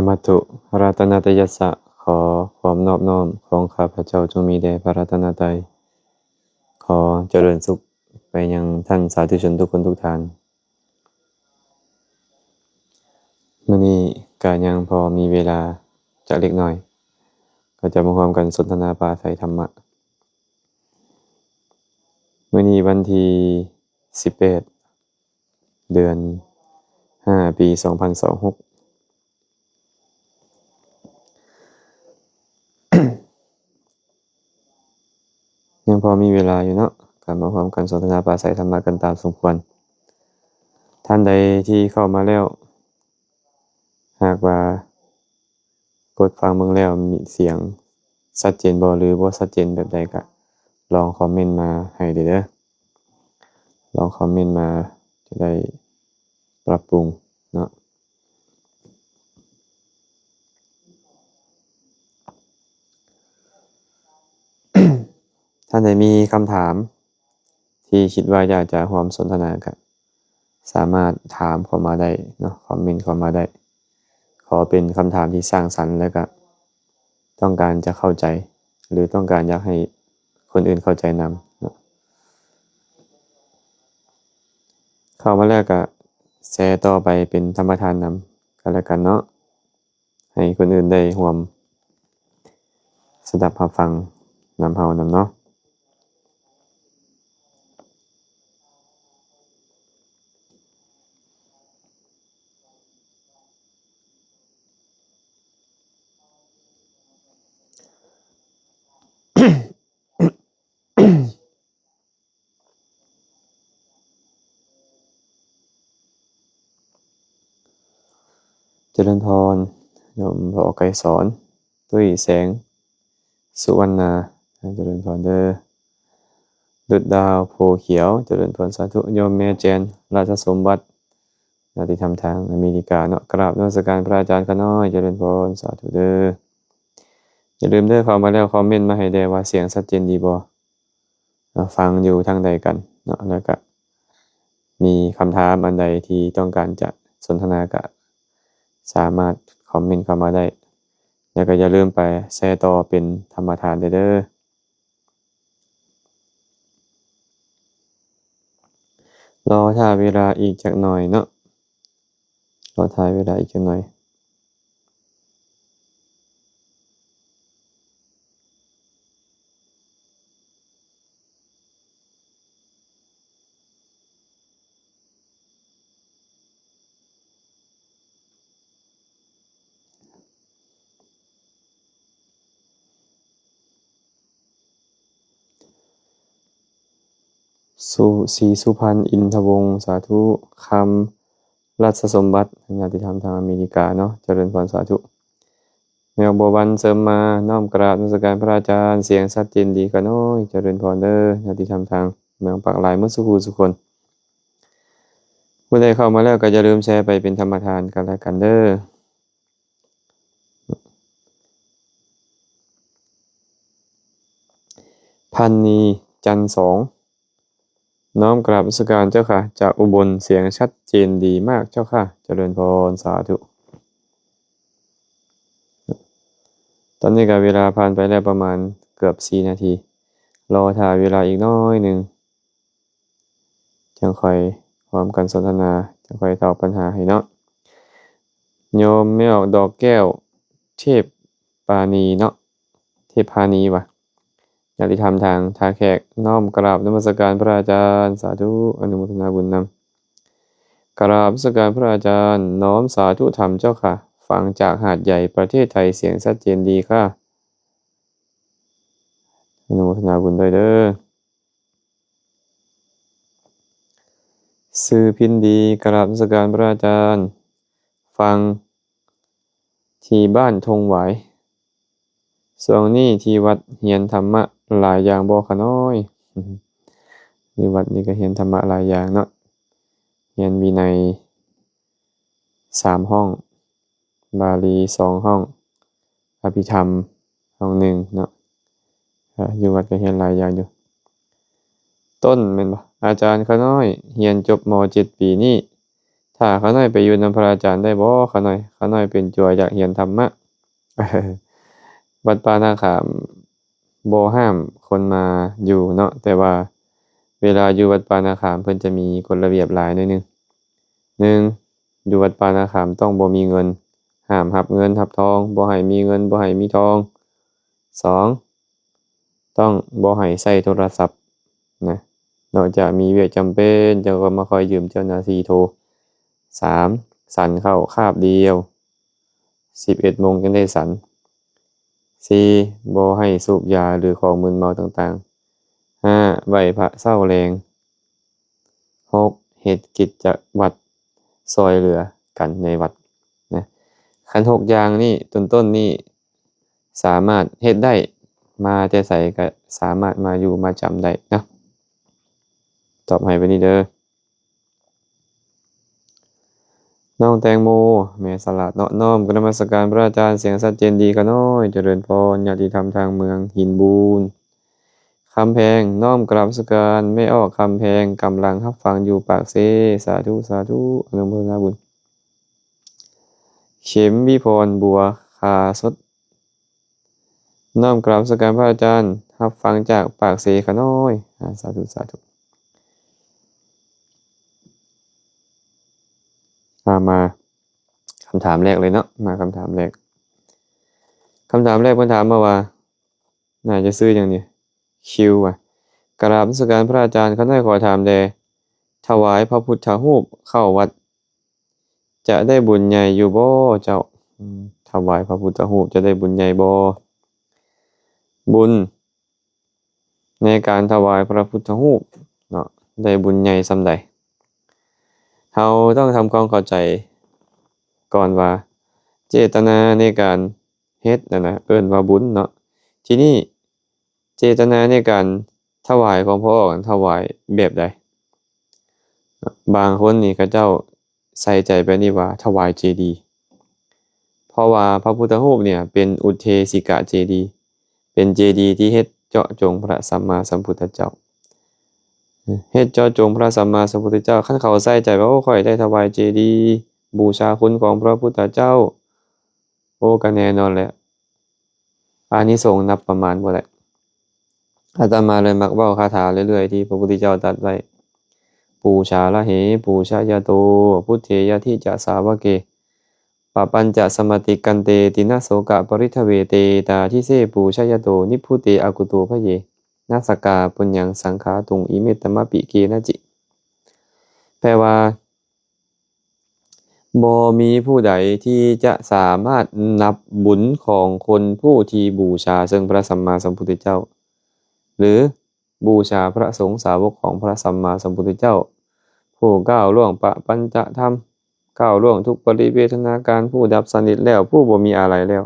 ມະທຸ ລັດຕະນະຕະຍັດສະ ຂໍຄວາມນອບນ້ອມຂອງຂ້າພະເຈົ້າຈົ່ງມີແດ່ພະລັດຕະນະໄຕ. ຂໍຈະເລີນສຸກໄປຍັງທ່ານສາທຸຊົນທຸກຄົນທຸກທ່ານ. ມື້ນີ້ກະຍັງພໍມີເວລາຈັກເລັກນ້ອຍ ກໍຈະມາຮ່ວມກັນສົນທະນາປາໄສທຳມະ. ມື້ນີ້ວັນທີສິບແປດ ເດືອນຫ້າ ປີສອງພັນຊາວຫົກ ຍັງພໍມີເວລາຢູ່ເນາະ ກໍມາຮ່ວມກັນສົນທະນາປາໄສທຳມະກັນຕາມສົມຄວນ. ທ່ານໃດທີ່ເຂົ້າມາແລ້ວ ຫາກວ່າ ກົດຟັງເບິ່ງແລ້ວມີສຽງຊັດເຈນບໍ່ ຫຼື ບໍ່ຊັດເຈນແບບໃດ ກະລອງຄອມເມັນມາໃຫ້ເດີ້ ລອງຄອມເມັນມາ ຈະໄດ້ປັບປຸງເນາະ. ທ່ານໃດມີຄຳຖາມ ທີ່ຄິດວ່າຢາກຈະຮ່ວມສົນທະນາ ກະສາມາດຖາມເຂົ້າມາໄດ້ເນາະ ຄອມເມັນເຂົ້າມາໄດ້. ຂໍເປັນຄຳຖາມທີ່ສ້າງສັນ ແລະ ກະຕ້ອງການຈະເຂົ້າໃຈ ຫຼື ຕ້ອງການຢາກໃຫ້ຄົນອື່ນເຂົ້າໃຈນຳເນາະ. ເຂົ້າມາແລ້ວກະແຊຕໍ່ໄປເປັນທຳມະທານນຳກັນແລະກັນເນາະ. ໃຫ້ຄົນອື່ນໄດ້ຮ່ວມສະດັບຮັບຟັງນຳເຮົານຳເນາະ. ຈະເລີນພອນ ໂຍມພໍ່ໄກສອນ ຕຸ້ຍແສງ ສຸວັນນາ ຈະເລີນພອນເດີ. ດຸດດາວ ໂພຂຽວ ຈະເລີນພອນສາທຸ. ໂຍມແມ່ແຈນ ລາຊະສົມບັດ ຍາດຕິທຳທາງອາເມລິກາເນາະ ກາບນະມັດສະການພະອາຈານຂ້ານ້ອຍ ຈະເລີນພອນສາທຸເດີ. ຢ່າລືມເດີ ເຂົ້າມາແລ້ວຄອມເມັນມາໃຫ້ແດ່ວ່າສຽງຊັດເຈນດີບໍ່? ເນາະ ຟັງຢູ່ທາງໃດກັນເນາະ ແລ້ວກະມີຄຳຖາມອັນໃດທີ່ຕ້ອງການຈະສົນທະນາ ກະສາມາດຄອມເມັນເຂົ້າມາໄດ້ ແລ້ວກະຢ່າລືມໄປແຊຕໍ່ເປັນທຳມະທານເດີ. ລໍຖ້າເວລາອີກຈັກໜ້ອຍເນາະ ລໍຖ້າເວລາອີກຈັກໜ້ອຍ. ສຸ ສີສຸພັນ ອິນທະວົງ ສາທຸ. ຄຳ ລັດສະສົມບັດ ຍາດຕິທຳທາງອາເມລິກາເນາະ ຈະເລີນພອນສາທຸ. ແມວບົວວັນ ເສີມມາ ນ້ອມກາບນະມັດສະການພະອາຈານ ສຽງຊັດເຈນດີຂ້ານ້ອຍ ຈະເລີນພອນເດີ ຍາດຕິທຳທາງເມືອງປາກລາຍໝົດສູ່ຜູ້ສູ່ຄົນ. ຜູ້ໃດເຂົ້າມາແລ້ວກໍຢ່າລືມແຊໄປເປັນທຳມະທານກັນແລະກັນເດີ. ພັນນີ ຈັນສອງ ນ້ອມກາບນະມັດສະການເຈົ້າຄ່ະ ຈາກອຸບົນ ສຽງຊັດເຈນດີມາກເຈົ້າຄ່ະ ຈະເລີນພອນ ສາທຸ. ຕອນນີ້ກໍເວລາຜ່ານໄປແລ້ວປະມານເກືອບສີ່ນາທີ ລໍຖ້າເວລາອີກໜ້ອຍໜຶ່ງ ຈັ່ງຄ່ອຍຮ່ວມກັນສົນທະນາ ຈັ່ງຄ່ອຍຕອບບັນຫາໃຫ້ເນາະ. ໂຍມແມ່ອອກດອກແກ້ວ ເທບປານີເນາະ ເທບພານີຫວາ ຍາດຕິທຳທາງທ່າແຂກ ນ້ອມກາບນະມັດສະການພະອາຈານ ສາທຸ ອະນຸໂມທະນາບຸນນຳ. ກາບນະມັດສະການພະອາຈານ ນ້ອມສາທຸທຳເຈົ້າຄ່ະ ຟັງຈາກຫາດໃຫຍ່ ປະເທດໄທ ສຽງຊັດເຈນດີຄ່ະ ອະນຸໂມທະນາບຸນດ້ວຍເດີ. ຊື່ພິນດີ ກາບນະມັດສະການພະອາຈານ ຟັງທີ່ບ້ານທົ່ງຫວາຍ. ຊ່ວງນີ້ທີ່ວັດຮຽນທຳມະຫຼາຍຢ່າງບໍ່ຂະນ້ອຍ? ຢູ່ວັດນີ້ກໍຮຽນທຳມະຫຼາຍຢ່າງເນາະ ຮຽນວິໄນສາມຫ້ອງ ບາລີສອງຫ້ອງ ອະພິທຳຫ້ອງໜຶ່ງເນາະ. ຢູ່ວັດກໍຮຽນຫຼາຍຢ່າງຢູ່. ຕົ້ນແມ່ນບໍ່? ອາຈານຂ້ານ້ອຍຮຽນຈົບ ມ.ເຈັດ ປີນີ້ ຖ ຖ້າຂ້ານ້ອຍໄປຢູ່ນຳພະອາຈານໄດ້ບໍ່? ຂ້ານ້ອຍ ຂ້ານ້ອຍເປັນຈົວຢາກຮຽນທຳມະ. ວັດປ່ານາຂາມບໍ່ຫ້າມຄົນມາຢູ່ເນາະ, ແຕ່ວ່າເວລາຢູ່ວັດປ່ານາຂາມເພິ່ນຈະມີກົດລະບຽບຫຼາຍໜ້ອຍໜຶ່ງ. ໜຶ່ງ, ຢູ່ວັດປ່ານາຂາມຕ້ອງບໍ່ມີເງິນ, ຫ້າມຮັບເງິນຮັບທອງ, ບໍ່ໃຫ້ມີເງິນ, ບໍ່ໃຫ້ມີທອງ. ສອງ, ຕ້ອງບໍ່ໃຫ້ໃຊ້ໂທລະສັບນະ, ນອກຈາກມີວຽກຈຳເປັນ ຈັ່ງຄ່ອຍມາຂໍຢືມເຈົ້າໜ້າທີ່ໂທ. ສາມ, ສັນເຂົ້າຄາບດຽວ ສິບເອັດໂມງຈັ່ງໄດ້ສັນ. ສີ່, ບໍ່ໃຫ້ສູບຢາ ຫຼື ຂອງມຶນເມົາຕ່າງໆ. ຫ້າ, ໄຫວ້ພະເຊົ້າແລງ. ຫົກ, ເຮັດກິດຈະວັດຊ່ອຍເຫຼືອກັນໃນວັດນະ. ຄັນຫົກຢ່າງນີ້ ຕົ້ນໆນີ້ ສາມາດເຮັດໄດ້, ມາແຕ່ໃສກໍສາມາດມາຢູ່ມາຈຳໄດ້ເນາະ. ຕອບໃຫ້ໄປນີ້ເດີ. ນ້ອງແຕງໂມ ແມ່ສະຫຼາດເນາະ. ນ້ອມກະນະມັດສະການພະອາຈານ, ສຽງຊັດເຈນດີຂະນ້ອຍ. ຈະເລີນພອນ ຍາດຕິທຳທາງເມືອງຫີນບູນ ຄຳແພງ. ນ້ອມກາບນະມັດສະການແມ່ອອກຄຳແພງ, ກຳລັງຮັບຟັງຢູ່ປາກເຊ. ສາທຸ ສາທຸ ອະນຸໂມທະນາບຸນ. ເຂັມວິພອນ ບົວ ຄາສົດ. ນ້ອມກາບນະມັດສະການພະອາຈານ, ຮັບຟັງຈາກປາກເຊຂະນ້ອຍ. ອາ ສາທຸ ສາທຸ. ອາ ມາຄຳຖາມແລກເລີຍເນາະ, ມາຄຳຖາມແລກ. ຄຳຖາມແລກເພິ່ນຖາມມາວ່າ ໜ້າຈະຊື່ຫຍັງນີ້? ຄິວວ່າ ກາບນະມັດສະການພະອາຈານ, ຂ້ານ້ອຍຂໍຖາມແດ່, ຖວາຍພະພຸດທະຮູບເຂົ້າວັດ ຈະໄດ້ບຸນໃຫຍ່ຢູ່ບໍ່ເຈົ້າ? ອືມ ຖວາຍພະພຸດທະຮູບຈະໄດ້ບຸນໃຫຍ່ບໍ່? ບຸນໃນການຖວາຍພະພຸດທະຮູບເນາະ ໄດ້ບຸນໃຫຍ່ສ່ຳໃດ? ເຮົາຕ້ອງທຳຄວາມເຂົ້າໃຈກ່ອນວ່າ ເຈດຕະນາໃນການເຮັດນັ້ນນະ ເອີ້ນວ່າບຸນເນາະ. ທີນີ້ ເຈດຕະນາໃນການຖວາຍຂອງພະອົງ ຖວາຍແບບໃດ? ບາງຄົນນີ້ເຂົາເຈົ້າໃສ່ໃຈແບບນີ້ວ່າ ຖວາຍເຈດີ, ເພາະວ່າພະພຸດທະຮູບນີ້ເປັນອຸດເທສິກະເຈດີ, ເປັນເຈດີທີ່ເຮັດເຈາະຈົງພະສຳມາສຳພຸດທະເຈົ້າ, ເຮັດເຈາະຈົງພະສຳມາສຳພຸດທະເຈົ້າ. ຄັນເຂົາໃສ່ໃຈວ່າ ໂອ້ ຂ້ອຍໄດ້ຖວາຍເຈດີ ບູຊາຄຸນຂອງພະພຸດທະເຈົ້າ, ໂອ້ ກໍແນ່ນອນແຫຼະ ອານິສົງນັບປະມານບໍ່ໄດ້. ອາດຕະມາເລີຍມັກເວົ້າຄາຖາເລື້ອຍໆ ທີ່ພະພຸດທະເຈົ້າຕັດໄວ້ ປູຊາລະເຫ ປູຊະຍະໂຕ ພຸດເທຍະທິຈະສາວະເກ ປະປັນຈະສະມະຕິກັນເຕ ຕິນະໂສກະປະລິດທະເວ ເຕຕາທິເສ ປູຊະຍະໂຕ ນິບພຸເຕ ອະກຸໂຕພະເຍ ນະສະກາປຸນຍັງສັງຂາຕຸງ ອິເມຕະມະປິເກນະຈິ. ແປວ່າ ບໍ່ມີຜູ້ໃດທີ່ຈະສາມາດນັບບຸນຂອງຄົນຜູ້ທີ່ບູຊາເຊິ່ງພະສຳມາສຳພຸດທະເຈົ້າ ຫຼື ບູຊາພະສົງສາວົກຂອງພະສຳມາສຳພຸດທະເຈົ້າ ຜູ້ກ້າວລ່ວງປະປັນຈະທຳ, ກ້າວລ່ວງທຸກປະລິເວທະນາການ, ຜູ້ດັບສະໜິດແລ້ວ, ຜູ້ບໍ່ມີອາໄລແລ້ວ,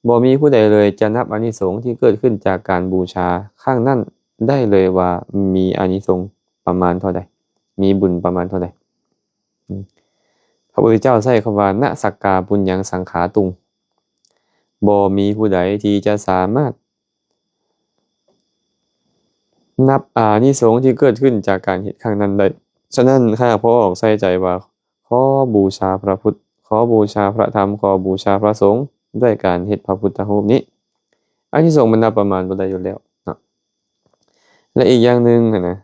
ບໍ່ມີຜູ້ໃດເລີຍຈະນັບອານິສົງທີ່ເກີດຂຶ້ນຈາກການບູຊາຄັ້ງນັ້ນໄດ້ເລີຍວ່າມີອານິສົງປະມານເທົ່າໃດ, ມີບຸນປະມານເທົ່າໃດ. ອືມ ພະພຸດທະເຈົ້າໃຊ້ຄຳວ່າ ນະສັກກາປຸນຍັງສັງຂາຕຸງ, ບໍ່ມີຜູ້ໃດທີ່ຈະສາມາດນັບອານິສົງທີ່ເກີດຂຶ້ນຈາກການເຮັດຄັ້ງນັ້ນໄດ້. ສະນັ້ນ ຂ້າພະອົງໃສ່ໃຈວ່າ ຂໍບູຊາພະພຸດ, ຂໍບູຊາພະທຳ, ຂໍບູຊາພະສົງ ດ້ວຍການເຮັດພະພຸດທະຮູບນີ້. ອານິສົງມັນນັບປະມານບໍ່ໄດ້ຢູ່ແລ້ວເນາະ. ແລະ ອີກຢ່າງໜຶ່ງຫັ້ນນະ,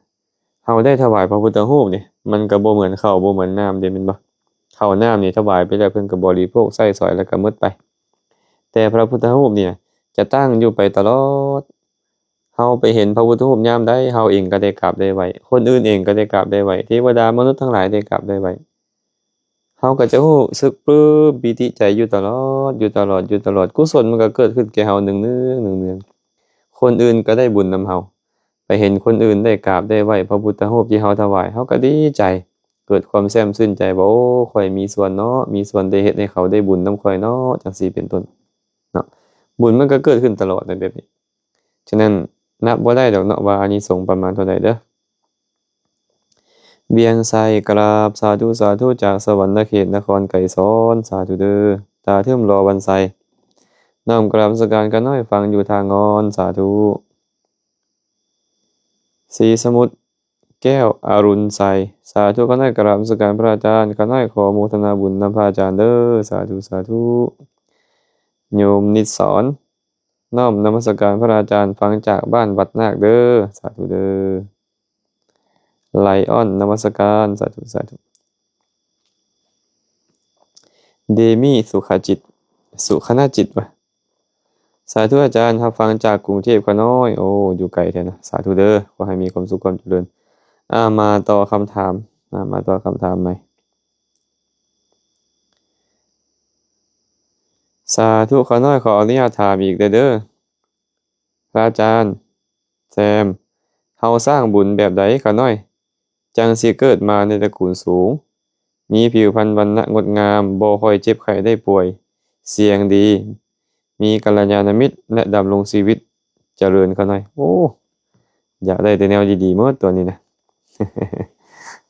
ເຮົາໄດ້ຖວາຍພະພຸດທະຮູບນີ້ ມັນກໍບໍ່ເໝືອນເຂົ້າ ບໍ່ເໝືອນນ້ຳເດ້ ແມ່ນບໍ່? ເຂົ້ານ້ຳນີ້ຖວາຍໄປແລ້ວ ເພິ່ນກໍບໍລິໂພກໃຊ້ສອຍແລ້ວກໍໝົດໄປ. ແຕ່ພະພຸດທະຮູບນີ້ຈະຕັ້ງຢູ່ໄປຕະຫຼອດ. ເຮົາໄປເຫັນພະພຸດທະຮູບຍາມໃດ ເຮົາເອງກໍໄດ້ກາບໄດ້ໄຫວ້, ຄົນອື່ນເອງກໍໄດ້ກາບໄດ້ໄຫວ້, ເທວະດາມະນຸດທັງຫຼາຍໄດ້ກາບໄດ້ໄຫວ້. ເຮົາກໍຈະຮູ້ສຶກປຶ້ມປີຕິໃຈຢູ່ຕະຫຼອດ ຢູ່ຕະຫຼອດ ຢູ່ຕະຫຼອດ. ກຸສົນມັນກໍເກີດຂຶ້ນແກ່ເຮົາເນືອງໆ ເນືອງໆ. ຄົນອື່ນກໍໄດ້ບຸນນຳເຮົາ. ໄປເຫັນຄົນອື່ນໄດ້ກາບໄດ້ໄຫວ້ພະພຸດທະຮູບທີ່ເຮົາຖວາຍ, ເຮົາກໍດີໃຈ, ເກີດຄວາມແຊ່ມຊື່ນໃຈວ່າ ໂອ້ ຂ້ອຍມີສ່ວນເນາະ, ມີສ່ວນໄດ້ເຮັດໃຫ້ເຂົາໄດ້ບຸນນຳຂ້ອຍເນາະ, ຈັ່ງຊີ້ເປັນຕົ້ນເນາະ. ບຸນມັນກໍເກີດຂຶ້ນຕະຫຼອດໃນແບບນີ້. ສະນັ້ນ ນັບບໍ່ໄດ້ດອກເນາະວ່າອານິສົງປະມານເທົ່າໃດເດີ. ວຽງໄຊ ກະລາບ ສາທຸ ສາທຸ ຈາກສະຫວັນນະເຂດ ນະຄອນໄກສອນ ສາທຸເດີ. ຕາທຶມ ລໍວັນໄຊ ນ້ອມກາບນະມັດສະການ ຂ້ານ້ອຍຟັງຢູ່ທ່າງ່ອນ ສາທຸ. ສີສະໝຸດ ແກ້ວອະລຸນໄຊ. ສາທຸ ຂ້ານ້ອຍກະລາບນະມັດສະການພະອາຈານ, ຂ້ານ້ອຍຂໍໂມທະນາບຸນນຳພະອາຈານເດີ້. ສາທຸ ສາທຸ. ໂຍມນິດສອນ ນ້ອມນະມັດສະການພະອາຈານ, ຟັງຈາກບ້ານວັດນາກເດີ້. ສາທຸເດີ້. ໄລອອນ ນະມັດສະການ. ສາທຸ ສາທຸ. ເດມີ ສຸຂະຈິດ ສຸຂະນະຈິດວະ. ສາທຸອາຈານ, ຮັບຟັງຈາກກຸງເທບຂ້ານ້ອຍ. ໂອ້ ຢູ່ໄກແທ້ນະ. ສາທຸເດີ້. ຂໍໃຫ້ມີຄວາມສຸກຄວາມຈະເລີນ. ອາ ມາຕໍ່ຄຳຖາມ. ອາ ມາຕໍ່ຄຳຖາມໃໝ່. ສາທຸ. ຂ້ານ້ອຍຂໍອະນຸຍາດຖາມອີກແດ່ເດີ້ ພະອາຈານແຊມ. ເຮົາສ້າງບຸນແບບໃດຂ້ານ້ອຍ ຈັ່ງຊິເກີດມາໃນຕະກູນສູງ, ມີຜິວພັນວັນນະງົດງາມ, ບໍ່ຄ່ອຍເຈັບໄຂ້ໄດ້ປ່ວຍ, ສຽງດີ, ມີກັນລະຍານະມິດ ແລະ ດຳລົງຊີວິດຈະເລີນຂ້ານ້ອຍ. ໂອ້ ຢາກໄດ້ແຕ່ແນວດີໆໝົດຕົວນີ້ນະ.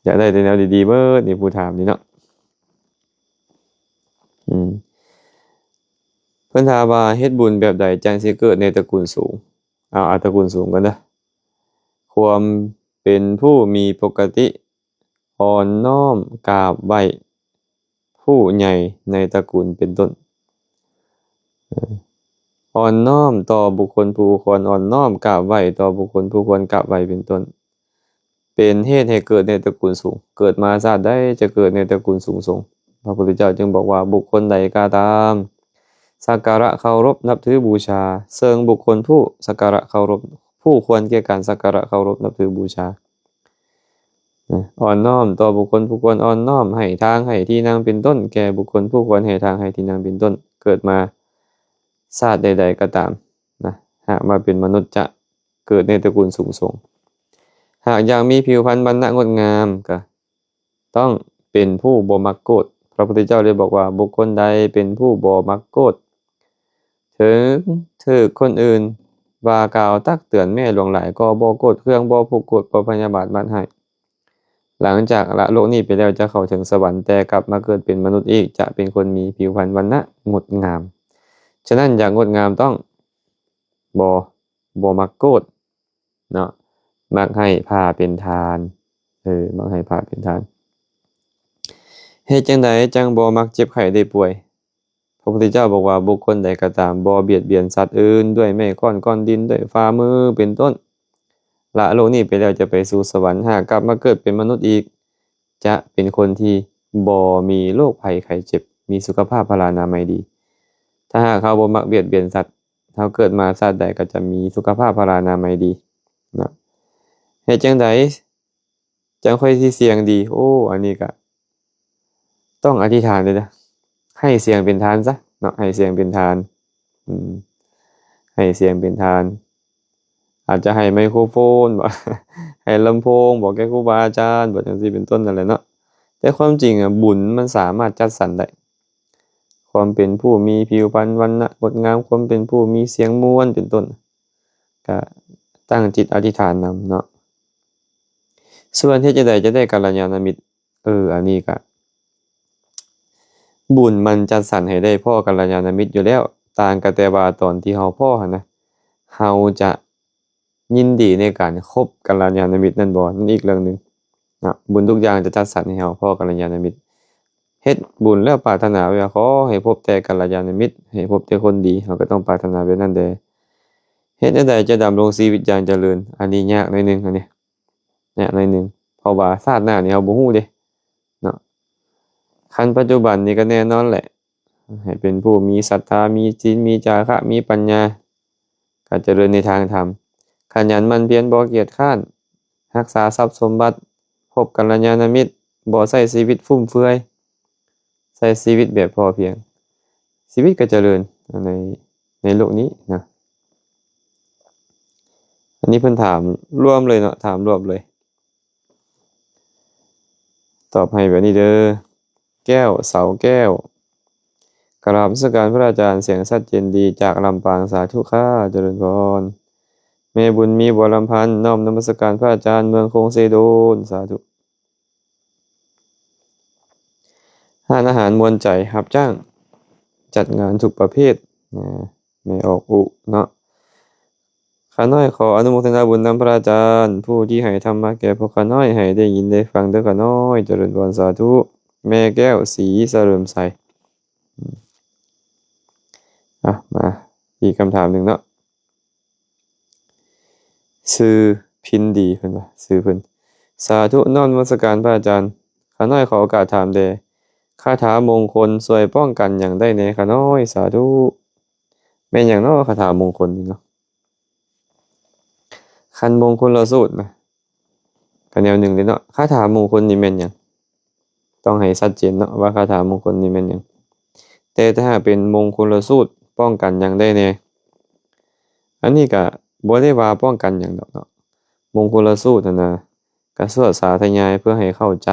ຢາກໄດ້ແຕ່ແນວດີໆເບິດນີ້ ຜູ້ຖາມນີ້ເນາະ. ອືມ ເພິ່ນຖາມວ່າເຮັດບຸນແບບໃດຈັ່ງຊິເກີດໃນຕະກູນສູງ? ເອົາ ເອົາຕະກູນສູງກ່ອນເດີ້. ຄວາມເປັນຜູ້ມີປົກກະຕິ ອ່ອນນ້ອມກາບໄຫວ້ຜູ້ໃຫຍ່ໃນຕະກູນເປັນຕົ້ນ. ເອີ ອ່ອນນ້ອມຕໍ່ບຸກຄົນຜູ້ຄວນອ່ອນນ້ອມ, ກາບໄຫວ້ຕໍ່ບຸກຄົນຜູ້ຄວນກາບໄຫວ້ເປັນຕົ້ນ. ເປັນເຫດໃຫ້ເກີດໃນຕະກູນສູງ. ເກີດມາຊາດໃດຈະເກີດໃນຕະກູນສູງສົ່ງ. ພະພຸດທະເຈົ້າຈຶ່ງບອກວ່າ ບຸກຄົນໃດກໍຕາມ ສັກກາລະເຄົາລົບນັບຖືບູຊາ ເຊິ່ງບຸກຄົນຜູ້ສັກກາລະເຄົາລົບ ຜູ້ຄວນແກ່ການສັກກາລະເຄົາລົບນັບຖືບູຊາ. ອ່ອນນ້ອມຕໍ່ບຸກຄົນຜູ້ຄວນອ່ອນນ້ອມ, ໃຫ້ທາງໃຫ້ທີ່ນັ່ງເປັນຕົ້ນ ແກ່ບຸກຄົນຜູ້ຄວນໃຫ້ທາງໃຫ້ທີ່ນັ່ງເປັນຕົ້ນ. ເກີດມາຊາດໃດໆກໍຕາມນະ ຫາກມາເປັນມະນຸດຈະເກີດໃນຕະກູນສູງສົ່ງ. ຫາກຢາກມີຜິວພັນວັນນະງົດງາມ ກໍຕ້ອງເປັນຜູ້ບໍ່ມັກໂກດ. ພະພຸດທະເຈົ້າເລີຍບອກວ່າ ບຸກຄົນໃດເປັນຜູ້ບໍ່ມັກໂກດ ເຖິງຖືກຄົນອື່ນວ່າກ່າວຕັກເຕືອນແມ້ຫຼວງຫຼາຍ ກໍບໍ່ໂກດເຄືອງ, ບໍ່ຜູກໂກດ, ບໍ່ພະຍາບາດມາດຮ້າຍ. ຫຼັງຈາກລະໂລກນີ້ໄປແລ້ວ ຈະເຂົ້າເຖິງສະຫວັນ, ແຕ່ກັບມາເກີດເປັນມະນຸດອີກ ຈະເປັນຄົນມີຜິວພັນວັນນະງົດງາມ. ສະນັ້ນ ຢາກງົດງາມຕ້ອງບໍ່ ບໍ່ມັກໂກດເນາະ, ມັກໃຫ້ພາເປັນທານ. ເອີ ມັກໃຫ້ພາເປັນທານ. ເຮັດຈັ່ງໃດຈັ່ງບໍ່ມັກເຈັບໄຂ້ໄດ້ປ່ວຍ? ພະພຸດທະເຈົ້າບອກວ່າ ບຸກຄົນໃດກໍຕາມ ບໍ່ບຽດບຽນສັດອື່ນດ້ວຍໄມ້ຄ້ອນກ້ອນດິນ ດ້ວຍຝ່າມືເປັນຕົ້ນ, ລະໂລກນີ້ໄປແລ້ວຈະໄປສູ່ສະຫວັນ, ຫາກກັບມາເກີດເປັນມະນຸດອີກ ຈະເປັນຄົນທີ່ບໍ່ມີໂລກໄພໄຂ້ເຈັບ, ມີສຸຂະພາບພະລານາໄມດີ. ຖ້າຫາກເຮົາບໍ່ມັກບຽດບຽນສັດ, ເຮົາເກີດມາຊາດໃດກໍຈະມີສຸຂະພາບພະລານາໄມດີເນາະ. ເຮັດຈັ່ງໃດ ຈັ່ງຄ່ອຍຊິສຽງດີ? ໂອ້ ອັນນີ້ກະຕ້ອງອະທິຖານເດ້ນະ, ໃຫ້ສຽງເປັນທານຊະເນາະ, ໃຫ້ສຽງເປັນທານ. ອືມ ໃຫ້ສຽງເປັນທານ, ອາດຈະໃຫ້ໄມໂຄໂຟນບໍ ໃຫ້ລຳໂພງບໍ ແກ່ຄູບາອາຈານບໍ ຈັ່ງຊີ້ເປັນຕົ້ນນັ້ນແຫຼະເນາະ. ແຕ່ຄວາມຈິງອະ ບຸນມັນສາມາດຈັດສັນໄດ້, ຄວາມເປັນຜູ້ມີຜິວພັນວັນນະງົດງາມ, ຄວາມເປັນຜູ້ມີສຽງມ່ວນ ເປັນຕົ້ນ, ກະຕັ້ງຈິດອະທິຖານນຳເນາະ. ສ່ວນເຮັດຈັ່ງໃດຈະໄດ້ກັນລະຍານະມິດ? ເອີ ອັນນີ້ກະ ບຸນມັນຈັດສັນໃຫ້ໄດ້ພໍ້ກັນລະຍານະມິດຢູ່ແລ້ວ, ຕ່າງກໍແຕ່ວ່າຕອນທີ່ເຮົາພໍ້ຫັ້ນນະ ເຮົາຈະຍິນດີໃນການຄົບກັນລະຍານະມິດນັ້ນບໍ່ ນັ້ນອີກເລື່ອງໜຶ່ງເນາະ. ບຸນທຸກຢ່າງຈະຈັດສັນໃຫ້ເຮົາພໍ້ກັນລະຍານະມິດ. ເຮັດບຸນແລ້ວປາດຖະໜາວ່າ ຂໍໃຫ້ພົບແຕ່ກັນລະຍານະມິດ, ໃຫ້ພົບແຕ່ຄົນດີ, ເຮົາກໍຕ້ອງປາດຖະໜາແບບນັ້ນແດ່. ເຮັດແນວໃດຈະດຳລົງຊີວິດຢ່າງຈະເລີນ? ອັນນີ້ຍາກໜ້ອຍໜຶ່ງ, ອັນນີ້ຍາກໜ້ອຍໜຶ່ງ, ເພາະວ່າຊາດໜ້ານີ້ເຮົາບໍ່ຮູ້ເດ້ເນາະ. ຄັນປັດຈຸບັນນີ້ກໍແນ່ນອນແຫຼະ, ໃຫ້ເປັນຜູ້ມີສັດທາ, ມີສິນ, ມີຈາຄະ, ມີປັນຍາ, ການຈະເລີນໃນທາງທຳ, ຂະຫຍັນໝັ່ນພຽນ, ບໍ່ກຽດຄ້ານ, ຮັກສາຊັບສົມບັດ, ພົບກັນລະຍານະມິດ, ບໍ່ໃຊ້ຊີວິດຟຸມເຟືອຍ, ໃຊ້ຊີວິດແບບພໍພຽງ, ຊີວິດກໍຈະເລີນໃນ ໃນໂລກນີ້ນະ. ອັນນີ້ເພິ່ນຖາມລວມເລີຍເນາະ, ຖາມລວມເລີຍ. ຕອບໃຫ້ແບບນີ້ເດີ້ ແກ້ວ ເສົາແກ້ວ. ກະລາບນະມັດສະການພະອາຈານ, ສຽງຊັດເຈນດີ ຈາກລຳປາງ. ສາທຸຄ່າ, ຈະເລີນພອນ. ແມ່ບຸນມີ ບົວລຳພັນ, ນ້ອມນະມັດສະການພະອາຈານ, ເມືອງຄົງເຊໂດນ. ສາທຸ. ຮ້ານອາຫານມ່ວນໃຈ ຮັບຈ້າງຈັດງານທຸກປະເພດນະ. ແມ່ອອກອຸເນາະ. ຂ້ານ້ອຍຂໍອະນຸໂມທະນາບຸນນຳພະອາຈານ ຜູ້ທີ່ໃຫ້ທຳມະແກ່ພວກຂ້ານ້ອຍ ໃຫ້ໄດ້ຍິນໄດ້ຟັງເດີຂ້ານ້ອຍ. ຈະເລີນພອນ ສາທຸ. ແມ່ແກ້ວ ສີສະເຫຼີມໄຊ. ອືມ ອ່ະ ມາອີກຄຳຖາມໜຶ່ງເນາະ. ຊື່ພິນດີ ເພິ່ນວ່າ ຊື່ເພິ່ນ. ສາທຸ ນ້ອມນະມັດສະການພະອາຈານ. ຂ້ານ້ອຍຂໍໂອກາດຖາມແດ່ ຄາຖາມົງຄົນຊ່ວຍປ້ອງກັນຫຍັງໄດ້ແດ່ຂ້ານ້ອຍ? ສາທຸ. ແມ່ນຫຍັງເນາະ ຄາຖາມົງຄົນນີ້ເນາະ? ຄັນມົງຄົນລະສູດນະ ກະແນວໜຶ່ງເດ້ເນາະ. ຄາຖາມົງຄົນນີ້ແມ່ນຫຍັງ? ຕ້ອງໃຫ້ຊັດເຈນເນາະ ວ່າຄາຖາມົງຄົນນີ້ແມ່ນຫຍັງ. ແຕ່ຖ້າຫາກເປັນມົງຄົນລະສູດ ປ້ອງກັນຫຍັງໄດ້ແດ່? ອັນນີ້ກະບໍ່ໄດ້ວ່າປ້ອງກັນຫຍັງດອກເນາະ. ມົງຄົນລະສູດຫັ້ນນະ ກະສວດສາທະຍາຍເພື່ອໃຫ້ເຂົ້າໃຈ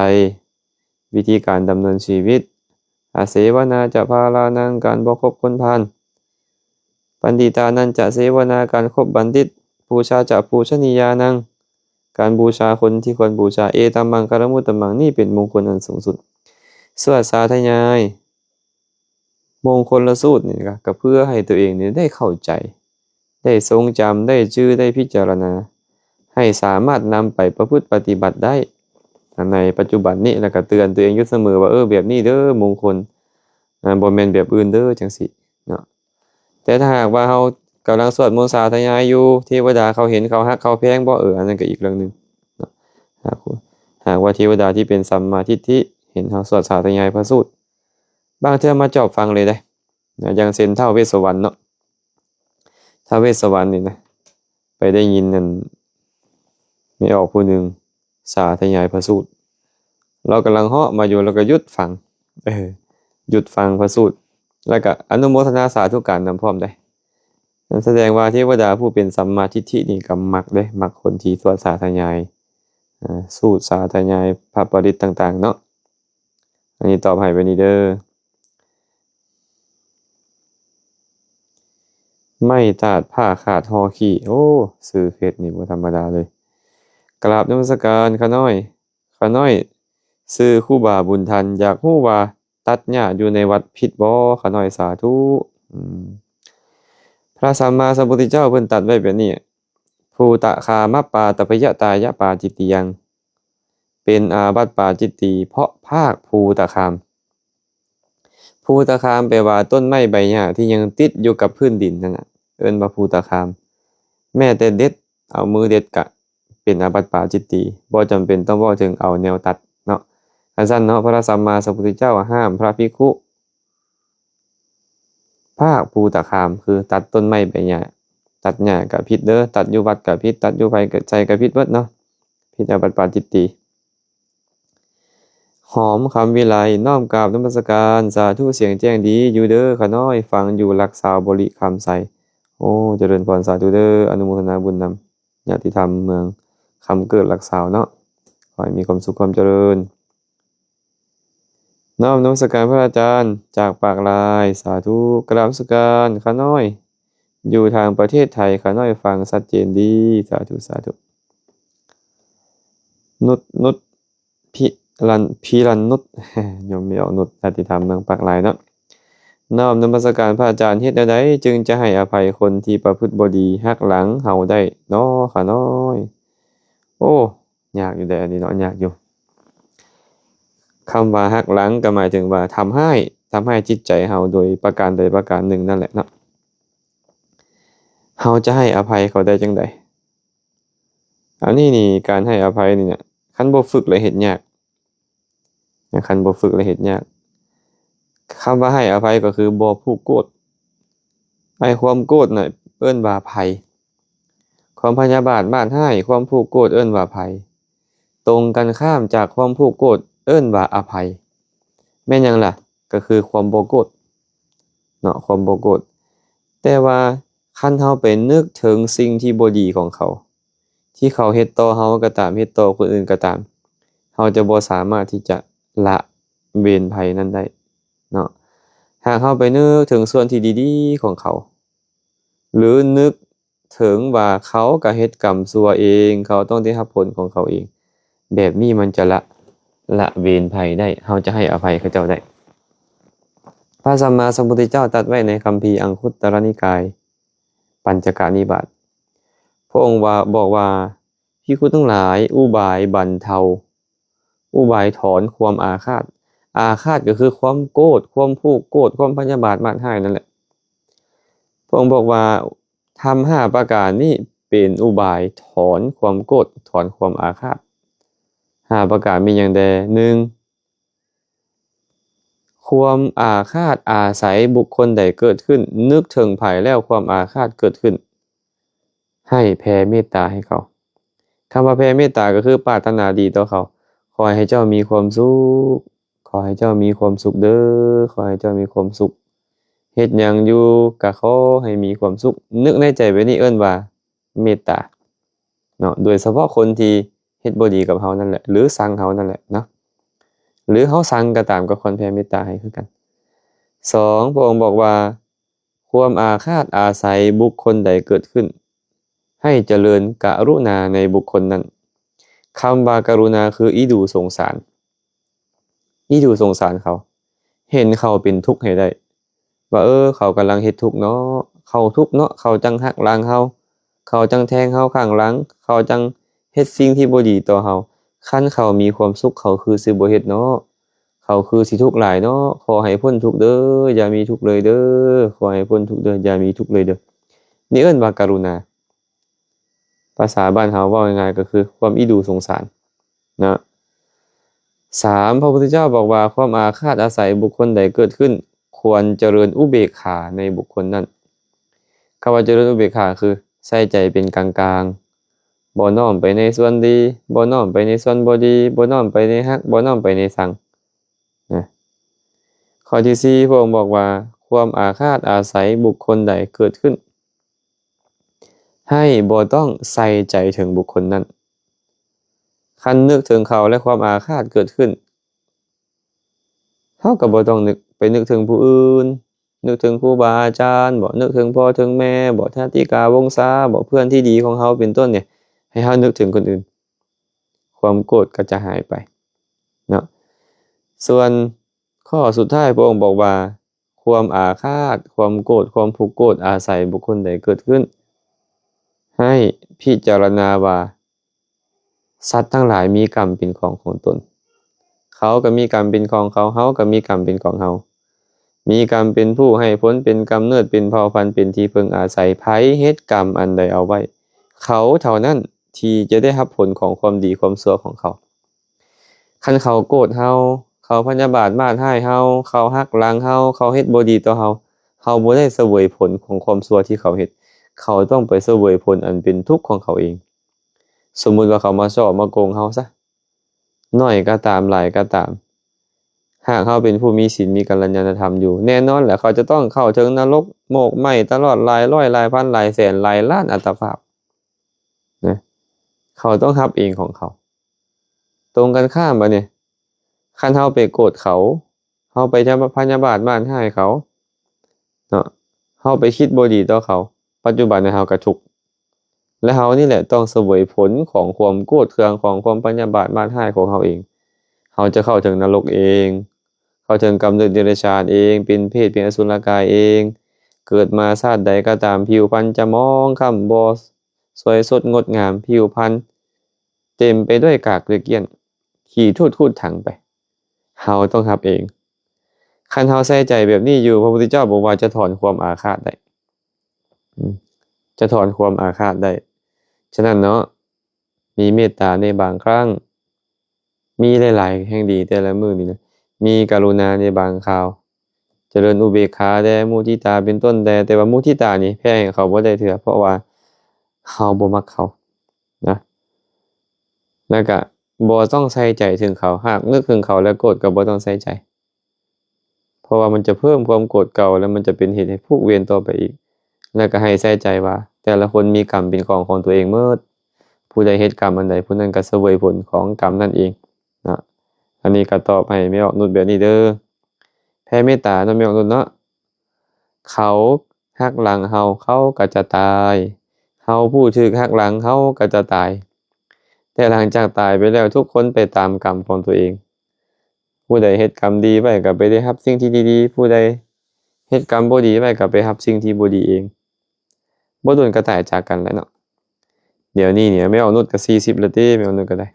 ວິທີການດຳເນີນຊີວິດ. ອາເສວະນາຈະພາລານັງ ການບໍ່ຄົບຄົນພານ. ບັນດິຕານັນຈະເສວະນາ ການຄົບບັນດິດ. ປູຊາຈະປູຊະນີຍານັງ ການບູຊາຄົນທີ່ຄວນບູຊາ. ເອຕັມມັງຄະລະມຸດຕະມັງ ນີ້ເປັນມົງຄົນອັນສູງສຸດ. ສວດສາທະຍາຍ ມົງຄົນລະສູດນີ້ກະ ກະເພື່ອໃຫ້ຕົວເອງນີ້ໄດ້ເຂົ້າໃຈ ໄດ້ຊົງຈຳ ໄດ້ຈື່ ໄດ້ພິຈາລະນາ ໃຫ້ສາມາດນຳໄປປະພຶດປະຕິບັດໄດ້. ໃນປັດຈຸບັນນີ້ ແລ້ວກະເຕືອນຕົວເອງຢູ່ສະເໝີວ່າ ເອີ ແບບນີ້ເດີມົງຄົນ ອາ ບໍ່ແມ່ນແບບອື່ນເດີ ຈັ່ງຊີ້ເນາະ. ແຕ່ຖ້າຫາກວ່າເຮົາກຳລັງສວດມົນສາທະຍາຍຢູ່ ເທວະດາເຂົາເຫັນ ເຂົາຮັກເຂົາແພງບໍ່? ເອີ ອັນນັ້ນກະອີກເລື່ອງໜຶ່ງເນາະ. ຫາກ ຫາກວ່າເທວະດາທີ່ເປັນສຳມາທິດຖິເຫັນເຮົາສວດສາທະຍາຍພະສູດ ບາງເທື່ອມາຈອບຟັງເລີຍເດ້. ນະ ຢ່າງເຊັ່ນທ້າວເວດສະວັນເນາະ ທ້າວເວດສະວັນນີ້ນະ ໄປໄດ້ຍິນນັ້ນ ແມ່ອອກຜູ້ໜຶ່ງສາທະຍາຍພະສູດ ລາວກຳລັງເຫາະມາຢູ່ ລາວກະຢຸດຟັງ ເອີ ຢຸດຟັງພະສູດ ລະກະອະນຸໂມທະນາສາທຸການນຳພ້ອມໄດ໋. ນັ້ນສະແດງວ່າເທວະດາຜູ້ເປັນສຳມາທິດຖິນີ້ກະມັກເດ້ ມັກຄົນທີ່ສວດສາທະຍາຍ ເອີ ສູດສາທະຍາຍພະປະລິດຕ່າງໆເນາະ. ອັນນີ້ຕອບໃຫ້ໄປນີ້ເດີ. ໄມ້ຕາດຜ້າຂາດຫໍ່ຂີ້ ໂອ້ ຊື່ເຟສນີ້ບໍ່ທຳມະດາເລີຍ. ກາບນະມັດສະການຂ້ານ້ອຍ ຂ້ານ້ອຍຊື່ຄູບາບຸນທັນ ຢາກຮູ້ວ່າຕັດຫຍ້າຢູ່ໃນວັດຜິດບໍ່ຂ້ານ້ອຍ? ສາທຸ. ອືມ ພະສຳມາສຳພຸດທະເຈົ້າເພິ່ນຕັດໄວ້ແບບນີ້ ພູຕະຄາມະປາຕະພະຍະຕາຍະປາຈິດຕິຍັງ ເປັນອາບັດປາຈິດຕີ ເພາະພາກພູຕະຄາມ. ພູຕະຄາມແປວ່າຕົ້ນໄມ້ໃບຫຍ້າທີ່ຍັງຕິດຢູ່ກັບພື້ນດິນນັ້ນນະ ເອີ້ນວ່າພູຕະຄາມ. ແມ້ແຕ່ເດັດ ເອົາມືເດັດກະເປັນອາບັດປາຈິດຕີ ບໍ່ຈຳເປັນຕ້ອງເວົ້າເຖິງເອົາແນວຕັດເນາະ. ຄັນຊັ້ນເນາະ ພະສຳມາສຳພຸດທະເຈົ້າຫ້າມພະພິກຂຸ ພາກພູຕະຄາມ ຄືຕັດຕົ້ນໄມ້ໃບຫຍ້າ ຕັດຫຍ້າກະຜິດເດີ ຕັດຢູ່ວັດກະຜິດ ຕັດຢູ່ໃສກະຜິດໝົດເນາະ ຜິດອາບັດປາຈິດຕີ. ຫອມຄຳວິໄລ ນ້ອມກາບນະມັດສະການ ສາທຸ ສຽງແຈ້ງດີຢູ່ເດີຂ້ານ້ອຍ ຟັງຢູ່ຫຼັກຊາວບໍລິຄຳໄຊ. ໂອ້ ຈະເລີນພອນ ສາທຸເດີ ອະນຸໂມທະນາບຸນນຳ ຍາດຕິທຳເມືອງຄຳເກີດຫຼັກຊາວເນາະ ຂໍໃຫ້ມີຄວາມສຸກຄວາມຈະເລີນ. ນ້ອມນະມັດສະການພະອາຈານ ຈາກປາກລາຍ ສາທຸ. ກາບນະມັດສະການຂ້ານ້ອຍ ຢູ່ທາງປະເທດໄທ ຂ້ານ້ອຍຟັງຊັດເຈນດີ ສາທຸ ສາທຸ. ນຸດ ນຸດ ພິລັນ ພິລັນນຸດ ຍອມມີອອກນຸດ ຍາດຕິທຳເມືອງປາກລາຍເນາະ. ນ້ອມນະມັດສະການພະອາຈານ ເຮັດແນວໃດຈຶ່ງຈະໃຫ້ອະໄພຄົນທີ່ປະພຶດບໍ່ດີ ຫັກຫຼັງເຮົາໄດ້ນໍຂ້ານ້ອຍ? ໂອ້ ຍາກຢູ່ເດ້ອັນນີ້ເນາະ ຍາກຢູ່. ຄຳວ່າຫັກຫຼັງກໍໝາຍເຖິງວ່າທຳຮ້າຍ ທຳຮ້າຍຈິດໃຈເຮົາໂດຍປະການໃດປະການໜຶ່ງນັ້ນແຫຼະເນາະ. ເຮົາຈະໃຫ້ອະໄພເຂົາໄດ້ຈັ່ງໃດ? ອັນນີ້ນີ້ ການໃຫ້ອະໄພນີ້ນະ ຄັນບໍ່ຝຶກແລ້ວເຮັດຍາກ. ຄັນບໍ່ຝຶກແລ້ວເຮັດຍາກ. ຄຳວ່າໃຫ້ອະໄພກໍຄືບໍ່ຜູກໂກດ. ໄອ້ຄວາມໂກດນະ ເອີ້ນວ່າໄພ. ຄວາມພະຍາບາດມາດຮ້າຍ ຄວາມຜູກໂກດເອີ້ນວ່າໄພ. ຕົງກັນຂ້າມຈາກຄວາມຜູກໂກດເອີ້ນວ່າອະໄພ. ແມ່ນຫຍັງລະ? ກໍຄືຄວາມບໍ່ໂກດເນາະ ຄວາມບໍ່ໂກດ. ແຕ່ວ່າຄັນເຮົາໄປນຶກເຖິງສິ່ງທີ່ບໍ່ດີຂອງເຂົາ ທີ່ເຂົາເຮັດຕໍ່ເຮົາກໍຕາມ ເຮັດຕໍ່ຄົນອື່ນກໍຕາມ ເຮົາຈະບໍ່ສາມາດທີ່ຈະລະເວນໄພນັ້ນໄດ້ເນາະ. ຫາກເຮົາໄປນຶກເຖິງສ່ວນທີ່ດີໆຂອງເຂົາ ຫຼື ນຶກເຖິງວ່າເຂົາກໍເຮັດກຳຊົ່ວເອງ ເຂົາຕ້ອງໄດ້ຮັບຜົນຂອງເຂົາເອງ ແບບນີ້ມັນຈະລະ ລະເວນໄພໄດ້ ເຮົາຈະໃຫ້ອະໄພເຂົາເຈົ້າໄດ້. ພະສຳມາສຳພຸດທະເຈົ້າຕັດໄວ້ໃນຄຳພີອັງຄຸດຕະລະນິກາຍ ປັນຈະກະນິບາດ ພະອົງວ່າ ບອກວ່າ ພິກຂຸທັງຫຼາຍ, ອຸບາຍບັນເທົາ, ອຸບາຍຖອນຄວາມອາຄາດ. ອາຄາດກໍຄືຄວາມໂກດ, ຄວາມຜູກໂກດ, ຄວາມພະຍາບາດມາດຮ້າຍນັ້ນແຫຼະ. ພະອົງບອກວ່າ ທຳຫ້າປະການນີ້ເປັນອຸບາຍຖອນຄວາມໂກດ, ຖອນຄວາມອາຄາດ. ຫ້າປະການມີຫຍັງແດ່? ໜຶ່ງ ຄວາມອາຄາດອາໄສບຸກຄົນໃດເກີດຂຶ້ນ, ນຶກເຖິງໃຜແລ້ວຄວາມອາຄາດເກີດຂຶ້ນ, ໃຫ້ແຜ່ເມດຕາໃຫ້ເຂົາ. ຄຳວ່າແຜ່ເມດຕາກໍຄືປາດຖະໜາດີຕໍ່ເຂົາ. ຂໍໃຫ້ເຈົ້າມີຄວາມສຸກ, ຂໍໃຫ້ເຈົ້າມີຄວາມສຸກເດີ, ຂໍໃຫ້ເຈົ້າມີຄວາມສຸກ. ເຮັດຫຍັງຢູ່ກໍຂໍໃຫ້ມີຄວາມສຸກ. ນຶກໃນໃຈແບບນີ້ເອີ້ນວ່າເມດຕາເນາະ, ໂດຍສະເພາະຄົນທີ່ເຮັດບໍ່ດີກັບເຮົານັ້ນແຫຼະ ຫຼື ຊັງເຮົານັ້ນແຫຼະເນາະ, ຫຼື ເຮົາຊັງກໍຕາມ ກໍຄວນແຜ່ເມດຕາໃຫ້ຄືກັນ. ສອງ ພະອົງບອກວ່າ ຄວາມອາຄາດອາໄສບຸກຄົນໃດເກີດຂຶ້ນ, ໃຫ້ຈະເລີນກະລຸນາໃນບຸກຄົນນັ້ນ. ຄຳວ່າກະລຸນາຄືອີດູສົງສານ, ອີດູສົງສານເຂົາ, ເຫັນເຂົາເປັນທຸກໃຫ້ໄດ້ ວ່າ ເອີ ເຂົາກຳລັງເຮັດທຸກເນາະ, ເຂົາທຸກເນາະ, ເຂົາຈັ່ງຫັກຫຼັງເຮົາ, ເຂົາຈັ່ງແທງເຮົາຂ້າງຫຼັງ, ເຂົາຈັ່ງເຮັດສິ່ງທີ່ບໍ່ດີຕໍ່ເຮົາ. ຄັນເຂົາມີຄວາມສຸກ ເຂົາຄືຊິບໍ່ເຮັດເນາະ, ເຂົາຄືຊິທຸກຫຼາຍເນາະ, ຂໍໃຫ້ພົ້ນທຸກເດີ, ຢ່າມີທຸກເລີຍເດີ, ຂໍໃຫ້ພົ້ນທຸກເດີ, ຢ່າມີທຸກເລີຍເດີ. ນີ້ເອີ້ນວ່າກະລຸນາ. ພາສາບ້ານເຮົາເວົ້າງ່າຍໆກໍຄືຄວາມອີດູສົງສານນະ. ສາມ ພະພຸດທະເຈົ້າບອກວ່າ ຄວາມອາຄາດອາໄສບຸກຄົນໃດເກີດຂຶ້ນ, ຄວນຈະເລີນອຸເບກຂາໃນບຸກຄົນນັ້ນ. ຄຳວ່າຈະເລີນອຸເບກຂາຄືໃສ່ໃຈເປັນກາງໆ, ບໍ່ນ້ອມໄປໃນສ່ວນດີ, ບໍ່ນ້ອມໄປໃນສ່ວນບໍ່ດີ, ບໍ່ນ້ອມໄປໃນຮັກ, ບໍ່ນ້ອມໄປໃນຊັງນະ. ຂໍ້ທີສີ່ ພະອົງບອກວ່າ ຄວາມອາຄາດອາໄສບຸກຄົນໃດເກີດຂຶ້ນ, ໃຫ້ບໍ່ຕ້ອງໃສ່ໃຈເຖິງບຸກຄົນນັ້ນ. ຄັນນຶກເຖິງເຂົາແລ້ວຄວາມອາຄາດເກີດຂຶ້ນ, ເຮົາກໍບໍ່ຕ້ອງນຶກ, ໄປນຶກເຖິງຜູ້ອື່ນ, ນຶກເຖິງຄູບາອາຈານບໍ, ນຶກເຖິງພໍ່ເຖິງແມ່ບໍ, ທາດທິກາວົງສາບໍ, ເພື່ອນທີ່ດີຂອງເຮົາເປັນຕົ້ນນີ້, ໃຫ້ເຮົານຶກເຖິງຄົນອື່ນ, ຄວາມໂກດກໍຈະຫາຍໄປເນາະ. ສ່ວນ ຂໍ້ສຸດທ້າຍ ພະອົງບອກວ່າ ຄວາມອາຄາດ, ຄວາມໂກດ, ຄວາມຜູກໂກດອາໄສບຸກຄົນໃດເກີດຂຶ້ນ, ໃຫ້ພິຈາລະນາວ່າ ສັດທັງຫຼາຍມີກຳເປັນຂອງຂອງຕົນ, ເຂົາກໍມີກຳເປັນຂອງເຂົາ, ເຮົາກໍມີກຳເປັນຂອງເຮົາ, ມີກຳເປັນຜູ້ໃຫ້ຜົນ, ເປັນກຳເນີດ, ເປັນເຜົ່າພັນ, ເປັນທີ່ເພິ່ງອາໄສ, ໃຜເຮັດກຳອັນໃດເອົາໄວ້, ເຂົາເທົ່ານັ້ນທີ່ຈະໄດ້ຮັບຜົນຂອງຄວາມດີຄວາມຊົ່ວຂອງເຂົາ. ຄັນເຂົາໂກດເຮົາ, ເຂົາພະຍາບາດມາດຮ້າຍເຮົາ, ເຂົາຫັກຫຼັງເຮົາ, ເຂົາເຮັດບໍ່ດີຕໍ່ເຮົາ, ເຮົາບໍ່ໄດ້ສະເຫວີຍຜົນຂອງຄວາມຊົ່ວທີ່ເຂົາເຮັດ, ເຂົາຕ້ອງໄປສະເຫວີຍຜົນອັນເປັນທຸກຂອງເຂົາເອງ. ສົມມຸດວ່າເຂົາມາສໍ້ມາໂກງເຮົາຊະ, ໜ້ອຍກໍຕາມ, ຫຼາຍກໍຕາມ, ຫາກເຮົາເປັນຜູ້ມີສິນ, ມີກັນລັນຍານະທຳຢູ່, ແນ່ນອນແຫຼະ ເຂົາຈະຕ້ອງເຂົ້າເຖິງນະລົກໝົກໄໝ້ຕະຫຼອດຫຼາຍຮ້ອຍ, ຫຼາຍພັນ, ຫຼາຍແສນ, ຫຼາຍລ້ານອັດຕະພາບນະ, ເຂົາຕ້ອງຮັບເອງຂອງເຂົາ. ຕົງກັນຂ້າມບາດນີ້, ຄັນເຮົາໄປໂກດເຂົາ, ເຮົາໄປຈະພະຍາບາດມາດຮ້າຍເຂົາເນາະ, ເຮົາໄປຄິດບໍ່ດີຕໍ່ເຂົາ, ປັດຈຸບັນນີ້ເຮົາກໍທຸກ, ແລະ ເຮົານີ້ແຫຼະຕ້ອງສະເຫວີຍຜົນຂອງຄວາມໂກດເຄືອງ, ຂອງຄວາມພະຍາບາດມາດຮ້າຍຂອງເຮົາເອງ. ເຮົາຈະເຂົ້າເຖິງນະລົກເອງ, ເຂົ້າເຖິງກຳເນີດເດຍລະສານເອງ, ເປັນເປດ, ເປັນອະສຸລະກາຍເອງ, ເກີດມາຊາດໃດກໍຕາມ, ຜິວພັນຈະໝອງຄ້ຳ, ບໍ່ສວຍສົດງົດງາມ, ຜິວພັນເຕັມໄປດ້ວຍກາກເລກກ້ຽນ, ຂີ້ທູດຂູດຖັງໄປ. ເຮົາຕ້ອງຮັບເອງ. ຄັນເຮົາໃສ່ໃຈແບບນີ້ຢູ່, ພະພຸດທະເຈົ້າບອກວ່າຈະຖອນຄວາມອາຄາດໄດ້. ອືມ, ຈະຖອນຄວາມອາຄາດໄດ້. ສະນັ້ນເນາະ, ມີເມດຕາໃນບາງຄັ້ງ, ມີຫຼາຍໆແຫ່ງດີແຕ່ລະມື້ນີ້ນະ, ມີກະລຸນາໃນບາງຄາວ, ຈະເລີນອຸເບກຂາແດ່, ມຸທິຕາເປັນຕົ້ນແດ່, ແຕ່ວ່າມຸທິຕານີ້ແຜ່ໃຫ້ເຂົາບໍ່ໄດ້ເທື່ອ, ເພາະວ່າເຮົາບໍ່ມັກເຂົານະ, ແລ້ວກະບໍ່ຕ້ອງໃສ່ໃຈເຖິງເຂົາ, ຫາກນຶກເຖິງເຂົາແລ້ວໂກດກໍບໍ່ຕ້ອງໃສ່ໃຈ. ເພາະວ່າມັນຈະເພີ່ມຄວາມໂກດເກົ່າ ແລະ ມັນຈະເປັນເຫດໃຫ້ຜູກເວນຕໍ່ໄປອີກ. ແລະ ກໍໃຫ້ໃສ່ໃຈວ່າ ແຕ່ລະຄົນມີກຳເປັນຂອງຂອງຕົວເອງໝົດ. ຜູ້ໃດເຮັດກຳອັນໃດ, ຜູ້ນັ້ນກໍສະເຫວີຍຜົນຂອງກຳນັ້ນເອງເນາະ. ອັນນີ້ກໍຕອບໃຫ້ແມ່ອອກນຸດແບບນີ້ເດີ. ແຜ່ເມດຕາເນາະ ແມ່ອອກນຸດເນາະ. ເຂົາຫັກຫຼັງເຮົາ, ເຂົາກໍຈະຕາຍ. ເຮົາຜູ້ຖືກຫັກຫຼັງ, ເຮົາກໍຈະຕາຍ. ແຕ່ຫຼັງຈາກຕາຍໄປແລ້ວ, ທຸກຄົນໄປຕາມກຳຂອງຕົວເອງ. ຜູ້ໃດເຮັດກຳດີໄວ້ກໍໄປໄດ້ຮັບສິ່ງທີ່ດີໆ, ຜູ້ໃດເຮັດກຳບໍ່ດີໄວ້ກໍໄປຮັບສິ່ງທີ່ບໍ່ດີເອງ. ບໍ່ດົນກໍຕາຍຈາກກັນແຫຼະເນາະ. ດຽວນີ້ນີ້ແມ່ອອກນຸດກໍສີ່ສິບແລ້ວຕິ ແມ່ອອກນຸດກໍໄດ້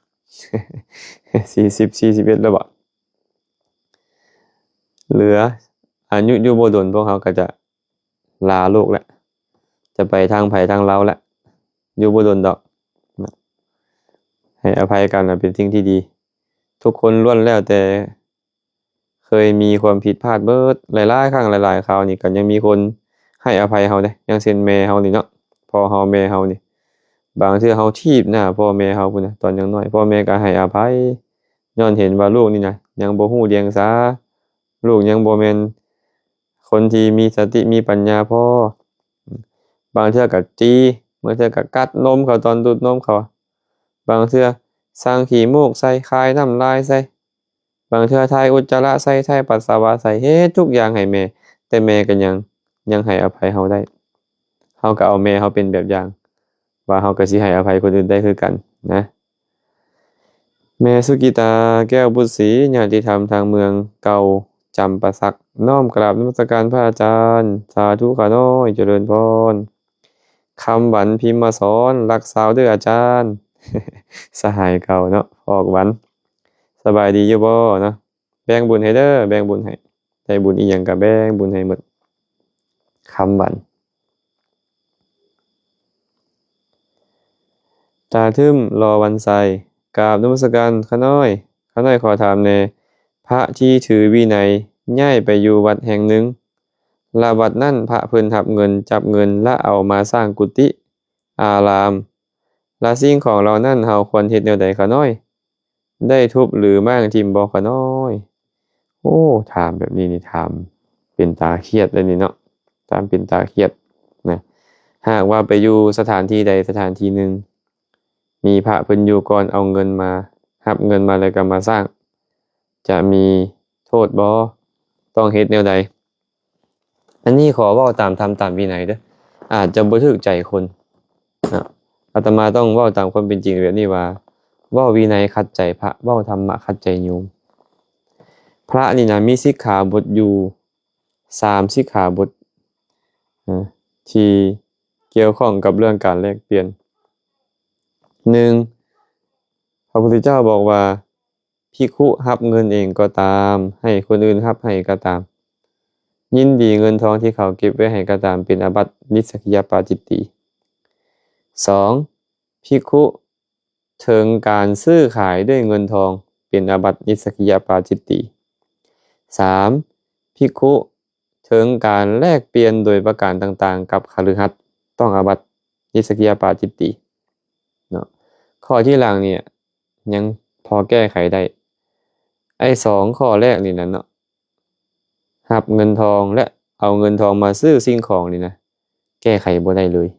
ສີ່ສິບ ສີ່ສິບເອັດແລ້ວບໍ ເຫຼືອອາຍຸຢູ່ບໍ່ດົນ ພວກເຮົາກໍຈະລາໂລກແລ້ວ ຈະໄປທາງໃຜທາງລາວແລ້ວ ຢູ່ບໍ່ດົນດອກ. ໃຫ້ອະໄພກັນເປັນສິ່ງທີ່ດີ. ທຸກຄົນລ້ວນແລ້ວແຕ່ເຄີຍມີຄວາມຜິດພາດເບິດ ຫຼາຍໆຄັ້ງຫຼາຍໆຄາວນີ້ ກໍຍັງມີຄົນໃຫ້ອະໄພເຮົາເດ້ ຢ່າງເຊັ່ນແມ່ເຮົານີ້ເນາະ ພໍ່ເຮົາແມ່ເຮົານີ້ ບາງເທື່ອເຮົາຖີບໜ້າພໍ່ແມ່ເຮົາພຸ້ນນະ ຕອນຍັງນ້ອຍ ພໍ່ແມ່ກໍໃຫ້ອະໄພ ຍ້ອນເຫັນວ່າລູກນີ້ນະຍັງບໍ່ຮູ້ດຽງສາ ລູກຍັງບໍ່ແມ່ນຄົນທີ່ມີສະຕິມີປັນຍາພໍ. ບາງເທື່ອກໍຕີ ບາງເທື່ອກໍກັດນົມເຂົາຕອນດູດນົມເຂົາ ບາງເທື່ອສັງຂີ້ມູກໃສ່ ຄາຍນ້ຳລາຍໃສ່ ບາງເທື່ອຖ່າຍອຸດຈະລະໃສ່ ຖ່າຍປັດສະວະໃສ່ ເຮັດທຸກຢ່າງໃຫ້ແມ່ ແຕ່ແມ່ກໍຍັງ ຍັງໃຫ້ອະໄພເຮົາໄດ້. ເຮົາກໍເອົາແມ່ເຮົາເປັນແບບຢ່າງ ວ່າເຮົາກໍຊິໃຫ້ອະໄພຄົນອື່ນໄດ້ຄືກັນນະ. ແມ່ສຸກິຕາ ແກ້ວບຸດສີ ຍາດຕິທຳທາງເມືອງເກົ່າຈຳປາສັກ ນ້ອມກາບນະມັດສະການພະອາຈານ. ສາທຸຂ້ານ້ອຍ ຈະເລີນພອນ. ຄຳຫວັນ ພິມມະສອນ ລັກສາວເດີອາຈານ. ສະຫາຍເກົ່າເນາະ ອອກຫວັນ ສະບາຍດີຢູ່ບໍ່ເນາະ? ແບ່ງບຸນໃຫ້ເດີ ແບ່ງບຸນໃຫ້ ໄດ້ບຸນອີ່ຫຍັງກໍແບ່ງບຸນໃຫ້ໝົດ. ຄຳຫວັນ ຕາທຶ້ມ ລໍວັນໄຊ ກາບນະມັດສະການຂ້ານ້ອຍ. ຂ້ານ້ອຍຂໍຖາມແດ່ ພະທີ່ຖືວິໄນຍ້າຍໄປຢູ່ວັດແຫ່ງໜຶ່ງ ລະວັດນັ້ນພະເພິ່ນຮັບເງິນ ຈັບເງິນ ລະເອົາມາສ້າງກຸຕິອາລາມ ລະສິ່ງຂອງເຫຼົ່ານັ້ນເຮົາຄວນເຮັດແນວໃດຂ້ານ້ອຍ? ໄດ້ທຸບ ຫຼື ມ້າງຖິ້ມບໍ່ຂ້ານ້ອຍ? ໂອ້ ຖາມແບບນີ້ນີ້ ຖາມເປັນຕາຄຽດເລີຍນີ້ເນາະ ຖາມເປັນຕາຄຽດນະ. ຫາກວ່າໄປຢູ່ສະຖານທີ່ໃດສະຖານທີ່ໜຶ່ງ ມີພະເພິ່ນຢູ່ກ່ອນ ເອົາເງິນມາ ຮັບເງິນມາແລ້ວກໍມາສ້າງ ຈະມີໂທດບໍ່? ຕ້ອງເຮັດແນວໃດ? ອັນນີ້ຂໍເວົ້າຕາມທຳຕາມວິໄນເດີ ອາດຈະບໍ່ຖືກໃຈຄົນເນາະ. ອາດຕະມາຕ້ອງເວົ້າຕາມຄວາມເປັນຈິງແບບນີ້ວ່າ ເວົ້າວິໄນຂັດໃຈພະ ເວົ້າທຳມະຂັດໃຈໂຍມ. ພະນີ້ນະ ມີສິກຂາບົດຢູ່ສາມສິກຂາບົດ ເອີ ທີ່ກ່ຽວຂ້ອງກັບເລື່ອງການແລກປ່ຽນ. ໜຶ່ງ ພະພຸດທະເຈົ້າບອກວ່າ ພິກຂຸຮັບເງິນເອງກໍຕາມ ໃຫ້ຄົນອື່ນຮັບໃຫ້ກໍຕາມ ຍິນດີເງິນທອງທີ່ເຂົາເກັບໄວ້ໃຫ້ກໍຕາມ ເປັນອາບັດນິດສັກກິຍະປາຈິດຕີ. ສອງ ພິກຂຸເຖິງການຊື້ຂາຍດ້ວຍເງິນທອງ ເປັນອາບັດນິດສັກກິຍະປາຈິດຕີ. ສາມ ພິກຂຸເຖິງການແລກປ່ຽນໂດຍປະການຕ່າງໆກັບຄະລືຫັດ ຕ້ອງອາບັດນິດສັກກິຍະປາຈິດຕີເນາະ. ຂໍ້ທີຫຼັງນີ້ ຍັງພໍແກ້ໄຂໄດ້. ໄອ້ສອງຂໍ້ແລກນີ້ນະເນາະ ຮັບເງິນທອງ ແລະ ເອົາເງິນທອງມາຊື້ສິ່ງຂອງນີ້ນະ ແກ້ໄຂບໍ່ໄດ້ເລີຍ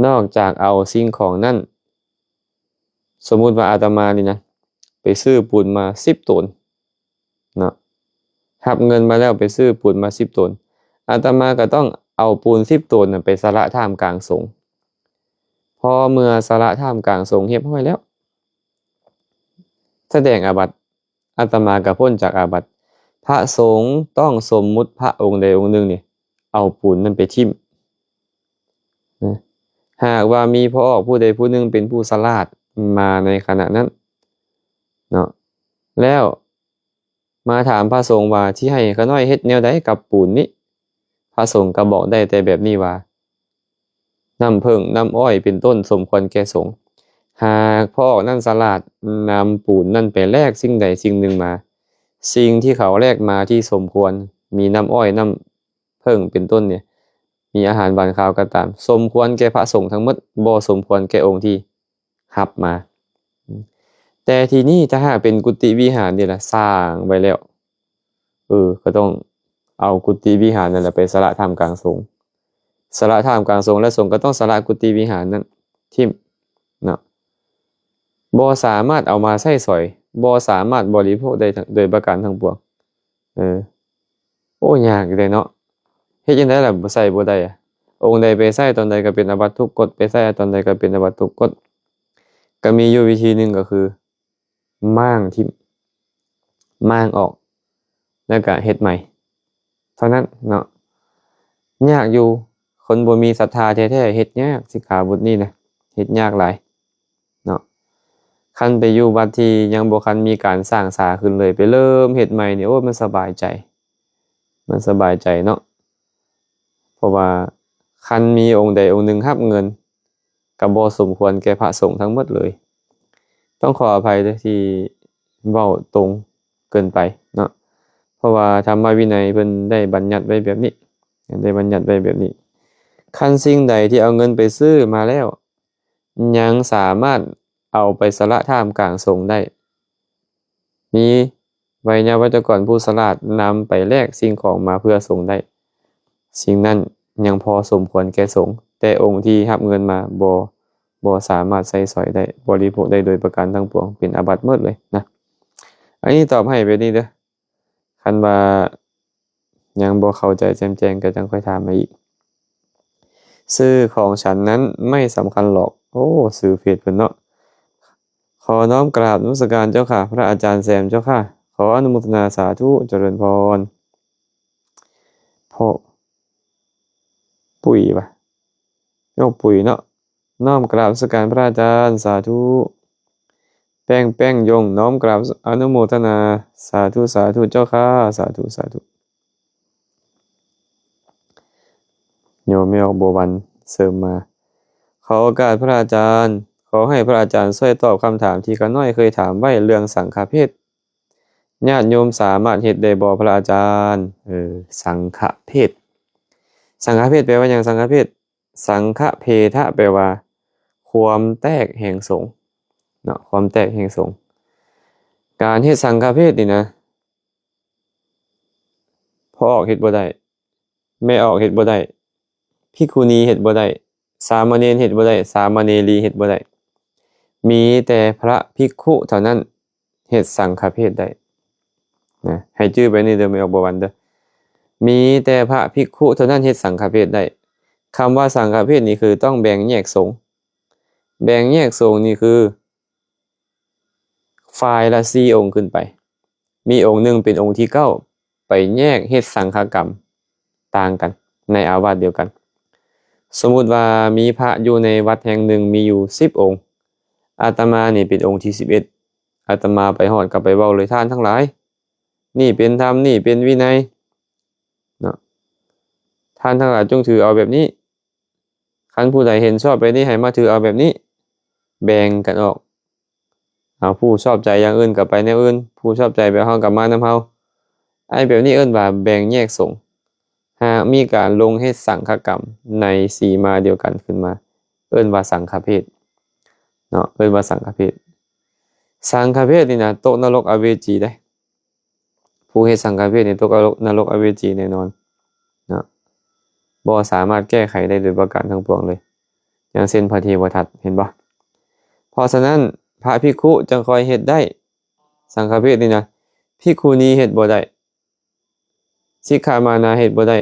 ນອກຈາກເອົາສິ່ງຂອງນັ້ນ. ສົມມຸດວ່າອາດຕະມານີ້ນະ ໄປຊື້ປູນມາສິບໂຕນເນາະ ຮັບເງິນມາແລ້ວໄປຊື້ປູນມາສິບໂຕນ ອາດຕະມາກໍຕ້ອງເອົາປູນສິບໂຕນນັ້ນໄປສະຫຼະທ່າມກາງສົງ. ພໍເມື່ອສະຫຼະທ່າມກາງສົງຮຽບຮ້ອຍແລ້ວ ສະແດງອາບັດ ອາດຕະມາກໍພົ້ນຈາກອາບັດ. ພະສົງຕ້ອງສົມມຸດພະອົງໃດອົງໜຶ່ງນີ້ ເອົາປູນນັ້ນໄປຖິ້ມ. ຫາກວ່າມີພໍ່ອອກຜູ້ໃດຜູ້ໜຶ່ງເປັນຜູ້ສະຫຼາດມາໃນຂະນະນັ້ນເນາະ ແລ້ວມາຖາມພະສົງວ່າ ຊິໃຫ້ຂ້ານ້ອຍເຮັດແນວໃດກັບປູນນີ້? ພະສົງກໍບອກໄດ້ແຕ່ແບບນີ້ວ່າ ນ້ຳເຜິ້ງ ນ້ຳອ້ອຍເປັນຕົ້ນ ສົມຄວນແກ່ສົງ. ຫາກພໍ່ອອກນັ້ນສະຫຼາດນຳປູນນັ້ນໄປແລກສິ່ງໃດສິ່ງໜຶ່ງມາ ສິ່ງທີ່ເຂົາແລກມາທີ່ສົມຄວນ ມີນ້ຳອ້ອຍ ນ້ຳເຜິ້ງເປັນຕົ້ນນີ້ ມີອາຫານຫວານຄາວກໍຕາມ ສົມຄວນແກ່ພະສົງທັງໝົດ ບໍ່ສົມຄວນແກ່ອົງທີ່ຮັບມາ. ແຕ່ທີນີ້ຖ້າຫາກເປັນກຸຕິວິຫານນີ້ລະ ສ້າງໄວ້ແລ້ວ ເອີ ກໍຕ້ອງເອົາກຸຕິວິຫານນັ້ນລະໄປສະຫຼະທ່າມກາງສົງ ສະຫຼະທ່າມກາງສົງ ແລະ ສົງກໍຕ້ອງສະຫຼະກຸຕິວິຫານນັ້ນຖິ້ມເນາະ ບໍ່ສາມາດເອົາມາໃຊ້ສອຍ ບໍ່ສາມາດບໍລິໂພກໄດ້ໂດຍປະການທັງປວງ. ເອີ ໂອ້ ຍາກຢູ່ເດເນາະ ເຮັດຈັ່ງໃດລະ ໃຊ້ບໍ່ໄດ້ອະ ອົງໃດໄປໃຊ້ຕອນໃດກໍເປັນອາບັດທຸກກົດ ໄປໃຊ້ຕອນໃດກໍເປັນອາບັດທຸກກົດ. ກໍມີຢູ່ວິທີໜຶ່ງກໍຄື ມ້າງຖິ້ມ ມ້າງອອກ ແລ້ວກະເຮັດໃໝ່ເທົ່ານັ້ນເນາະ. ຍາກຢູ່ ຄົນບໍ່ມີສັດທາແທ້ໆເຮັດຍາກ ສິກຂາບົດນີ້ນະ. ເຮັດຍາກຫຼາຍເນາະ. ຄັນໄປຢູ່ວັດທີ່ຍັງບໍ່ທັນມີການສ້າງສາຂຶ້ນເລີຍ ໄປເລີ່ມເຮັດໃໝ່ນີ້ ໂອ້ຍ ມັນສະບາຍໃຈ ມັນສະບາຍໃຈເນາະ. ເພາະວ່າຄັນມີອົງໃດອົງໜຶ່ງຮັບເງິນ ກໍບໍ່ສົມຄວນແກ່ພະສົງທັງໝົດເລີຍ. ຕ້ອງຂໍອະໄພເດີ້ ທີ່ເວົ້າຕົງເກີນໄປເນາະ ເພາະວ່າທຳມະວິໄນເພິ່ນໄດ້ບັນຍັດໄວ້ແບບນີ້ ໄດ້ບັນຍັດໄວ້ແບບນີ້. ຄັນສິ່ງໃດທີ່ເອົາເງິນໄປຊື້ມາແລ້ວ ຍັງສາມາດເອົາໄປສະຫຼະທ່າມກາງສົງໄດ້ ມີໄວຍາວັດຈະກອນຜູ້ສະຫຼາດນຳໄປແລກສິ່ງຂອງມາເພື່ອສົງໄດ້ ສິ່ງນັ້ນຍັງພໍສົມຄວນແກ່ສົງ, ແຕ່ອົງທີ່ຮັບເງິນມາບໍ່ ບໍ່ສາມາດໃຊ້ສອຍໄດ້, ບໍລິໂພກໄດ້ໂດຍປະການທັງປວງ, ເປັນອາບັດໝົດເລີຍນະ. ອັນນີ້ຕອບໃຫ້ແບບນີ້ເດີ້. ຄັນວ່າຍັງບໍ່ເຂົ້າໃຈແຈ່ມແຈ້ງ ກໍຈັ່ງຄ່ອຍຖາມມາອີກ. ຊື່ຂອງສັນນັ້ນໄມ່ສຳຄັນຫຼອກ. ໂອ້ ຊື່ເຟສເພິ່ນເນາະ. ຂໍນ້ອມກາບນະມັດສະການເຈົ້າຂ້າ ພະອາຈານແຊມເຈົ້າຂ້າ. ຂໍອະນຸໂມທະນາສາທຸ ຈະເລີນພອນ. ພໍ່ປຸ້ຍຫວາ? ນ້ອງປຸ້ຍເນາະ. ນ້ອມກາບນະມັດສະການພະອາຈານ ສາທຸ. ແປ້ງ ແປ້ງຢົງ ນ້ອມກາບອະນຸໂມທະນາ ສາທຸ ສາທຸເຈົ້າຂ້າ ສາທຸ ສາທຸ. ໂຍມແມ່ອອກບົວວັນເສີມມາ. ຂໍໂອກາດພະອາຈານ, ຂໍໃຫ້ພະອາຈານຊ່ວຍຕອບຄຳຖາມທີ່ຂ້ານ້ອຍເຄີຍຖາມໄວ້ເລື່ອງສັງຄະເພດ. ຍາດໂຍມສາມາດເຮັດໄດ້ບໍ່ພະອາຈານ? ເອີ ສັງຄະເພດ. ສັງຄະເພດແປວ່າຫຍັງ? ສັງຄະເພດ. ສັງຄະເພທະ ແປວ່າຄວາມແຕກແຫ່ງສົງເນາະ, ຄວາມແຕກແຫ່ງສົງ. ການເຮັດສັງຄະເພດນີ້ນະ ພໍ່ອອກເຮັດບໍ່ໄດ້, ແມ່ອອກເຮັດບໍ່ໄດ້, ພິກຂຸນີເຮັດບໍ່ໄດ້, ສາມະເນນເຮັດບໍ່ໄດ້, ສາມະເນລີເຮັດບໍ່ໄດ້. ມີແຕ່ພະພິກຂຸເທົ່ານັ້ນ ເຮັດສັງຄະເພດໄດ້ນະ. ໃຫ້ຈື່ໄປນີ້ເດີ້ ແມ່ອອກບົວວັນເດີ້. ມີແຕ່ພະພິກຂຸເທົ່ານັ້ນເຮັດສັງຄະເພດໄດ້. ຄຳວ່າສັງຄະເພດນີ້ຄືຕ້ອງແບ່ງແຍກສົງ. ແບ່ງແຍກສົງນີ້ຄືຝ່າຍລະສີ່ອົງຂຶ້ນໄປ. ມີອົງໜຶ່ງເປັນອົງທີເກົ້າ ໄປແຍກເຮັດສັງຄະກຳຕ່າງກັນໃນອາວາດດຽວກັນ. ສົມມຸດວ່າມີພະຢູ່ໃນວັດແຫ່ງໜຶ່ງມີຢູ່ສິບອົງ, ອາດຕະມານີ້ເປັນອົງທີສິບເອັດ. ອາດຕະມາໄປຮອດກໍໄປເວົ້າເລີຍ, ທ່ານທັງຫຼາຍ, ນີ້ເປັນທຳ, ນີ້ເປັນວິໄນເນາະ, ທ່ານທັງຫຼາຍຈົ່ງຖືເອົາແບບນີ້. ຄັນຜູ້ໃດເຫັນຊອບແບບນີ້ ໃຫ້ມາຖືເອົາແບບນີ້. ແບ່ງກັນອອກ. ເອົາ ຜູ້ຊອບໃຈຢ່າງອື່ນກໍໄປແນວອື່ນ, ຜູ້ຊອບໃຈແບບເຮົາກໍມານຳເຮົາ. ໄອ້ແບບນີ້ເອີ້ນວ່າແບ່ງແຍກສົງ. ຫາກມີການລົງເຮັດສັງຄະກຳໃນສີມາດຽວກັນຂຶ້ນມາ, ເອີ້ນວ່າສັງຄະເພດເນາະ, ເອີ້ນວ່າສັງຄະເພດ. ສັງຄະເພດນີ້ນະ ຕົກນະລົກອະເວຈີເດ້. ຜູ້ເຮັດສັງຄະເພດນີ້ຕົກນະລົກອະເວຈີແນ່ນອນເນາະ, ບໍ່ສາມາດແກ້ໄຂໄດ້ໂດຍປະການທັງປວງເລີຍ, ຢ່າງເຊັ່ນພະເທວະທັດ, ເຫັນບໍ່? ເພາະສະນັ້ນ ພະພິກຂຸຈັ່ງຄ່ອຍເຮັດໄດ້, ສັງຄະເພດນີ້ນະ ພິກຂຸນີເຮັດບໍ່ໄດ້, ສິກຂະມານາເຮັດບໍ່ໄດ້,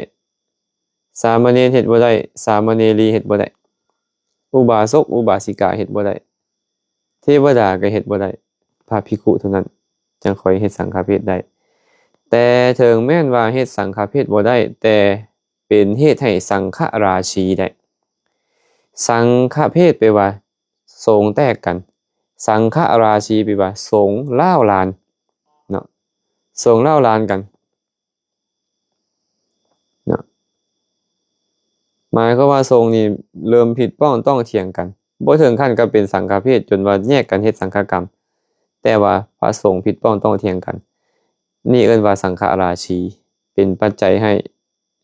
ສາມະເນນເຮັດບໍ່ໄດ້, ສາມະເນລີເຮັດບໍ່ໄດ້, ອຸບາສົກ ອຸບາສິກາເຮັດບໍ່ໄດ້, ເທວະດາກໍເຮັດບໍ່ໄດ້, ພະພິກຂຸເທົ່ານັ້ນຈັ່ງຄ່ອຍເຮັດສັງຄະເພດໄດ້. ແຕ່ເຖິງແມ່ນວ່າເຮັດສັງຄະເພດບໍ່ໄດ້, ແຕ່ເປັນເຫດໃຫ້ສັງຄະລາຊີໄດ້. ສັງຄະເພດແປວ່າສົງແຕກກັນ, ສັງຄະລາຊີແປວ່າສົງລ້າວລານເນາະ, ສົງລ້າວລານກັນ. ເນາະ ໝາຍຄວາມວ່າສົງນີ້ເລີ່ມຜິດພ້ອງຕ້ອງຖຽງກັນ, ບໍ່ເຖິງຂັ້ນກັບເປັນສັງຄະເພດຈົນວ່າແຍກກັນເຮັດສັງຄະກຳ, ແຕ່ວ່າພະສົງຜິດພ້ອງຕ້ອງຖຽງກັນ, ນີ້ເອີ້ນວ່າສັງຄະລາຊີ, ເປັນປັດໄຈໃຫ້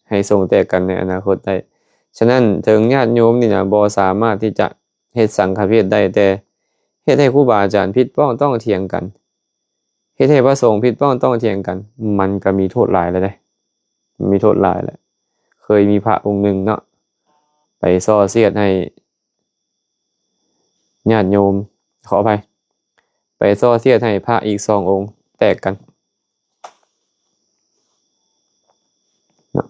ໃຫ້ສົງແຕກກັນໃນອະນາຄົດໄດ້. ສະນັ້ນ ເຖິງຍາດໂຍມນີ້ນະ ບໍ່ສາມາດທີ່ຈະເຮັດສັງຄະເພດໄດ້, ແຕ່ເຮັດໃຫ້ຄູບາອາຈານຜິດພ້ອງຕ້ອງຖຽງກັນ, ເຮັດໃຫ້ພະສົງຜິດພ້ອງຕ້ອງຖຽງກັນ, ມັນກໍມີໂທດຫຼາຍແລ້ວເດ້, ມີໂທດຫຼາຍແລ້ວ. ເຄີຍມີພະອົງໜຶ່ງເນາະ ໄປສໍ້ສຽດໃຫ້ຍາດໂຍມ, ຂໍອະໄພ, ໄປສໍ້ສຽດໃຫ້ພະອີກສອງອົງແຕກກັນເນາະ,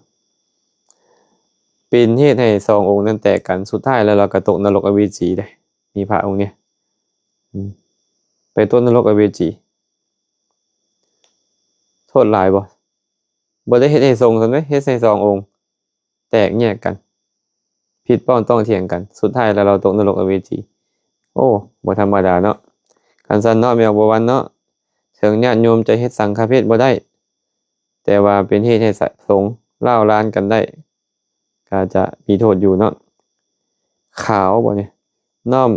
ເປັນເຫດໃຫ້ສອງອົງນັ້ນແຕກກັນ. ສຸດທ້າຍແລ້ວລາວກໍຕົກນະລົກອະເວຈີເດ້. ມີພະອົງນີ້ ອືມ ໄປຕົກນະລົກອະເວຈີ. ໂທດຫຼາຍບໍ່? ບໍ່ໄດ້ເຮັດໃຫ້ສົງຊັ້ນເດ້, ເຮັດໃຫ້ສອງອົງແຕກແຍກກັນ, ຜິ ຜິດປ້ອງຕ້ອງຖຽງກັນ ສຸດທ້າຍແລ້ວລາວຕົກນະລົກອເວຈີ. ໂອ້ ບໍ່ທຳມະດາເນາະ. ຄັນຊັ້ນເນາະ ແມ່ອອກບົວວັນເນາະ, ເຖິງຍາດໂຍມຈະເຮັດສັງຄະເພດບໍ່ໄດ້ ແຕ່ວ່າເປັນເຫດໃຫ້ສະສົງລ້າວລານກັນໄດ້ ກໍຈະມີໂທດຢູ່ເນາະ. ຂາວບໍ່ນີ້? ນ້ອມ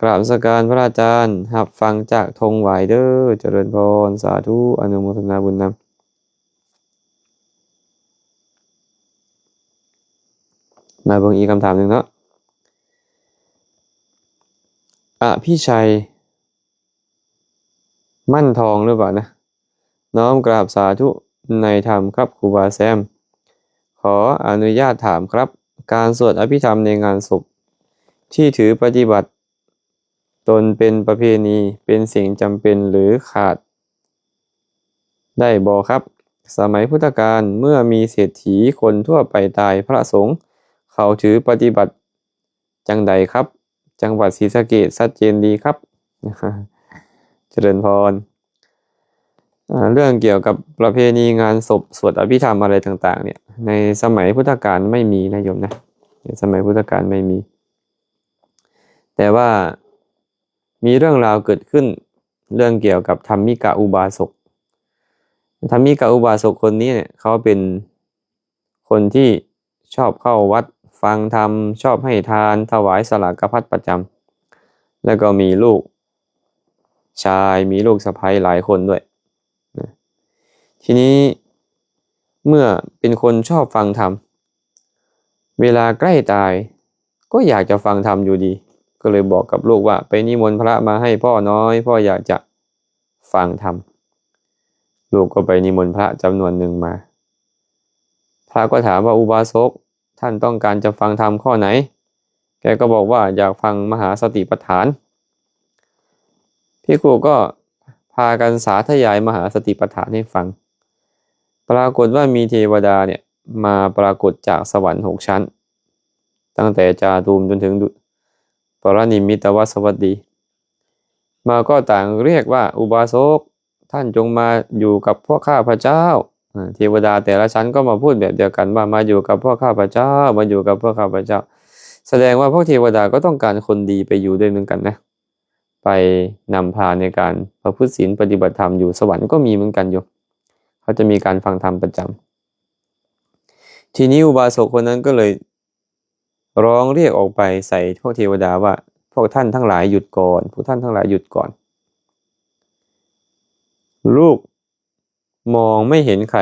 ກາບນະມັດສະການພະອາຈານ, ຮັບຟັງຈາກທົ່ງຫວາຍເດີ້. ຈະເລີນພອນ, ສາທຸ, ອະນຸໂມທະນາບຸນນຳ. ມາເບິ່ງອີກຄຳຖາມໜຶ່ງເນາະ. ອະພິໄຊ ໝັ້ນທອງ ຫຼືເປົ່ານະ? ນ້ອມກາບສາທຸໃນທຳຄັບຄູບາແຊມ. ຂໍອະນຸຍາດຖາມຄັບ, ການສວດອະພິທຳໃນງານສົບທີ່ຖືປະຕິບັດຕົນເປັນປະເພນີ ເປັນສິ່ງຈຳເປັນ ຫຼື ຂາດໄດ້ບໍ່ຄັບ? ສະໄໝພຸດທະການ ເມື່ອມີເສດຖີຄົນທົ່ວໄປຕາຍ, ພະສົງເຂົາຖືປະຕິບັດ ຈັ່ງໃດຄັບ? ຈັງຫວັດສີສະເກດ ຊັດເຈນດີຄັບ. ຈະເລີນພອນ. ເອີ່ ເລື່ອງກ່ຽວກັບປະເພນີງານສົບ ສວດອະພິທຳອະໄລຕ່າງໆ ເນ່ຍ ໃນສະໄໝພຸດທະການໄມ່ມີນະໂຍມນະ, ໃນສະໄໝພຸດທະການໄມ່ມີ. ແຕ່ວ່າມີເລື່ອງລາວເກີດຂຶ້ນ ເລື່ອງກ່ຽວກັບທຳມິກະອຸບາສົກ. ທຳມິກະອຸບາສົກຄົນນີ້ເນ່ຍ ເຂົາເປັນ ຄົນທີ່ຊອບເຂົ້າວັດຟັງທຳ, ຊອບໃຫ້ທານ, ຖວາຍສະຫຼາກະພັດປະຈຳ ແລ້ວກໍມີລູກຊາຍ, ມີລູກສະໃພ້ຫຼາຍຄົນດ້ວຍນະ. ທີນີ້ເມື່ອເປັນຄົນຊອບຟັງທຳ, ເວລາໃກ້ຕາຍກໍຢາກຈະຟັງທຳຢູ່ດີ, ກໍເລີຍບອກກັບລູກວ່າ ໄປນິມົນພະມາໃຫ້ພໍ່ໜ້ອຍ, ພໍ່ຢາກຈະ ຟັງທຳ. ລູກກໍໄປນິມົນພະຈຳນວນໜຶ່ງມາ. ພະກໍຖາມວ່າ ອຸບາສົກ, ທ່ານຕ້ອງການຈະຟັງທຳຂໍ້ໃດ? ແກກໍບອກວ່າ ຢາກຟັງມະຫາສະຕິປັດຖານ. ພິກຂຸກໍພາກັນສາທະຍາຍມະຫາສະຕິປັດຖານໃຫ້ຟັງ. ປາກົດວ່າມີເທວະດາເນ່ຍ ມາປາກົດຈາກສະຫວັນຫົກຊັ້ນ, ຕັ້ງແຕ່ຈາຕູມຈົນເຖິງ ປະລິນິມມິດຕະວັດສະຫວັດດີ. ມາກໍຕ່າງຮຽກວ່າ ອຸບາສົກ, ທ່ານຈົ່ງມາຢູ່ກັບພວກຂ້າພະເຈົ້າ. ເທວະດາແຕ່ລະຊັ້ນກໍມາພູດແບບດຽວກັນວ່າ ມາຢູ່ກັບພວກຂ້າພະເຈົ້າ, ມາຢູ່ກັບພວກຂ້າພະເຈົ້າ. ສະແດງວ່າພວກເທວະດາກໍຕ້ອງການຄົນດີໄປຢູ່ດ້ວຍເໝືອນກັນນະ, ໄປນຳພາໃນການປະພຶດສິນປະຕິບັດທຳຢູ່ສະຫວັນກໍມີເໝືອນກັນຢູ່. ເຂົາຈະມີການຟັງທຳປະຈຳ. ທີນີ້ອຸບາສົກຄົນນັ້ນກໍເລີຍ ຮ້ອງຮຽກອອກໄປໃສ່ພວກເທວະດາວ່າ ພວກທ່ານທັງຫຼາຍຢຸດກ່ອນ, ພວກທ່ານທັງຫຼາຍຢຸດກ່ອນ. ລູກມອງໄມ່ເຫັນໃຄ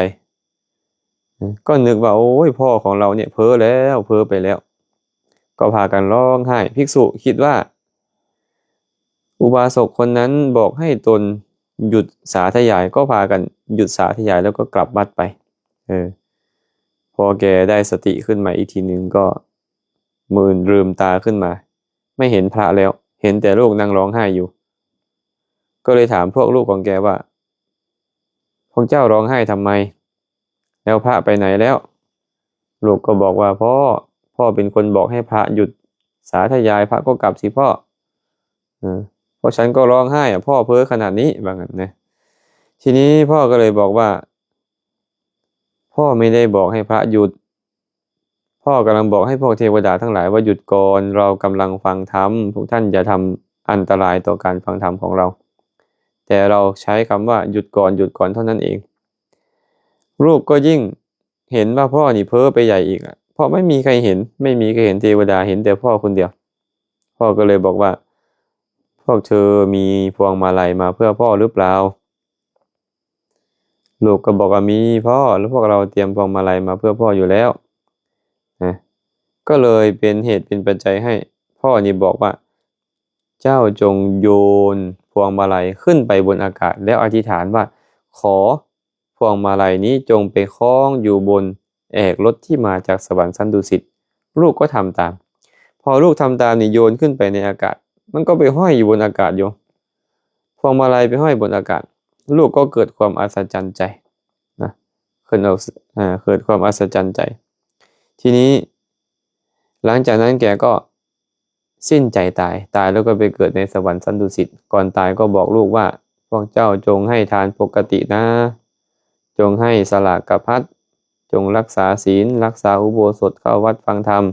ກໍນຶກວ່າ ໂອ້ຍ ພໍ່ຂອງເຮົາເນ່ຍເພີ້ແລ້ວ, ເພີ້ໄປແລ້ວ. ກໍພາກັນຮ້ອງໄຫ້. ພິກສຸຄິດວ່າ ອຸບາສົກຄົນນັ້ນບອກໃຫ້ຕົນຢຸດສາທະຍາຍ, ກໍພາກັນຢຸດສາທະຍາຍ ແລ້ວກໍກັບວັດໄປ. ເອີ ພໍແກໄດ້ສະຕິຂຶ້ນມາອີກທີໜຶ່ງ ກໍມືນລືມຕາຂຶ້ນມາ ໄມ່ເຫັນພະແລ້ວ, ເຫັນແຕ່ລູກນັ່ງຮ້ອງໄຫ້ຢູ່. ກໍເລີຍຖາມພວກລູກຂອງແກວ່າ ພວກເຈົ້າຮ້ອງໄຫ້ທຳໄມ? ແລ້ວພະໄປໃນແລ້ວ? ລູກກໍບອກວ່າ ພໍ່, ພໍ່ເປັນຄົນບອກໃຫ້ພະຢຸດສາທະຍາຍ, ພະກໍກັບສິພໍ່. ເອີ ພວກສັນກໍຮ້ອງໄຫ້, ພໍ່ເພີ້ຂະໜາດນີ້ ວ່າຊັ້ນນະ. ທີນີ້ພໍ່ກໍເລີຍບອກວ່າ ພໍ່ໄມ່ໄດ້ບອກໃຫ້ພະຢຸດ, ພໍ່ກຳລັງບອກໃຫ້ພວກເທວະດາທັງຫຼາຍວ່າ ຢຸດກ່ອນ, ເຮົາກຳລັງຟັງທຳ, ພວກທ່ານຢ່າທຳອັນຕະລາຍຕໍ່ການຟັງທຳຂອງເຮົາ. ແຕ່ເຮົາໃຊ້ຄຳວ່າ ຢຸດກ່ອນ, ຢຸດກ່ອນ ເທົ່ານັ້ນເອງ. ລູກກໍຍິ່ງເຫັນວ່າພໍ່ນີ້ເພີ້ໄປໃຫຍ່ອີກ, ເພາະໄມ່ມີໃຄເຫັນ, ໄມ່ມີໃຄເຫັນເທວະດາ, ເຫັນແຕ່ພໍ່ຄົນດຽວ. ພໍ່ກໍເລີຍບອກວ່າ ພວກເທີມີພວງມາໄລມາເພື່ອພໍ່ຫຼືເປົ່າ? ລູກກໍບອກວ່າ ມີພໍ່, ແລ້ວພວກເຮົາຕຽມພວງມາໄລມາເພື່ອພໍ່ຢູ່ແລ້ວນະ. ກໍເລີຍເປັນເຫດເປັນປັດໄຈໃຫ້ພໍ່ນີ້ບອກວ່າ ເຈົ້າຈົ່ງໂຍນພວງມາໄລຂຶ້ນໄປບົນອາກາດ ແລ້ວອະທິຖານວ່າ ຂໍພວງມາໄລນີ້ຈົ່ງໄປຄ້ອງຢູ່ບົນແອກລົດທີ່ມາຈາກສະຫວັນຊັ້ນດຸສິດ. ລູກກໍທຳຕາມ. ພໍລູກທຳຕາມນີ້ໂຍນຂຶ້ນໄປໃນອາກາດ, ມັນກໍໄປຫ້ອຍຢູ່ບົນອາກາດຢູ່. ພວງມາໄລໄປຫ້ອຍບົນອາກາດ, ລູກກໍເກີດຄວາມອັດສະຈັນໃຈນະ, ເກີດ ເອີ ເກີດຄວາມອັດສະຈັນໃຈ. ທີນີ້ ຫຼັງຈາກນັ້ນແກກໍສິ້ນໃຈຕາຍ, ຕາຍແລ້ວກໍໄປເກີດໃນສະຫວັນຊັ້ນດຸສິດ. ກ່ອນຕາຍກໍບອກລູກວ່າ ພວກເຈົ້າຈົ່ງໃຫ້ທານປົກກະຕິນາ, ຈົ່ງໃຫ້ສະຫຼາກະພັດ, ຈົ່ງລັກສາສິນ, ລັກສາອຸໂບສົດ, ເຂົ້າວັດຟັງທຳ.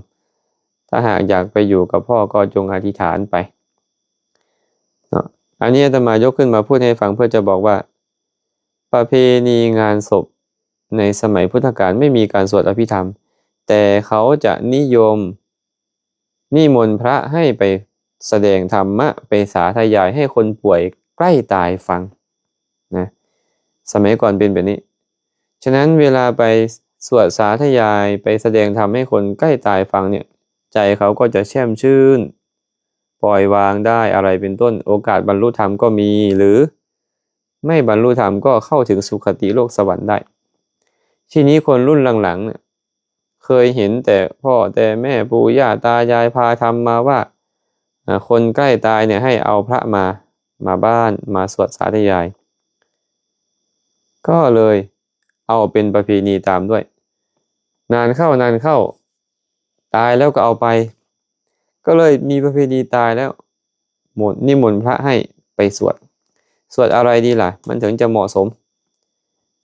ຖ້าหากอยากไปอยู่กับพ่อก็จงอธิษฐานไป เนาะ อันนี้อาตมายกขึ้นมาพูดให้ฟังเพื่อจะบอกว่า ประเพณีงานศพในสมัยพุทธกาลไม่มีการสวดอภิธรรม แต่เขาจะนิยมนิมนต์พระให้ไปแสดงธรรมะ ไปสาธยายให้คนป่วยใกล้ตายฟังนะ สมัยก่อนเป็นแบบนี้ ฉะนั้นเวลาไปสวดสาธยาย ไปแสดงธรรมให้คนใกล้ตายฟังเนี่ย ใจเขาก็จะแช่มชื่น ปล่อยวางได้อะไรเป็นต้น โอกาสบรรลุธรรมก็มี หรือไม่บรรลุธรรมก็เข้าถึงสุคติโลกสวรรค์ได้ ทีนี้คนรุ่นหลังๆเนี่ย เคยเห็นแต่พ่อแต่แม่ปู่ย่าตายายพาธรรมมาว่า อ่า คนใกล้ตายเนี่ยให้เอาพระมา มาบ้าน มาสวดสาธยาย ก็เลยเอาเป็นประเพณีตามด้วย นานเข้า นานเข้า ตายแล้วก็เอาไป ก็เลยมีประเพณีตายแล้ว หมด นิมนต์พระให้ไปสวด สวดอะไรดีล่ะ มันถึงจะเหมาะสม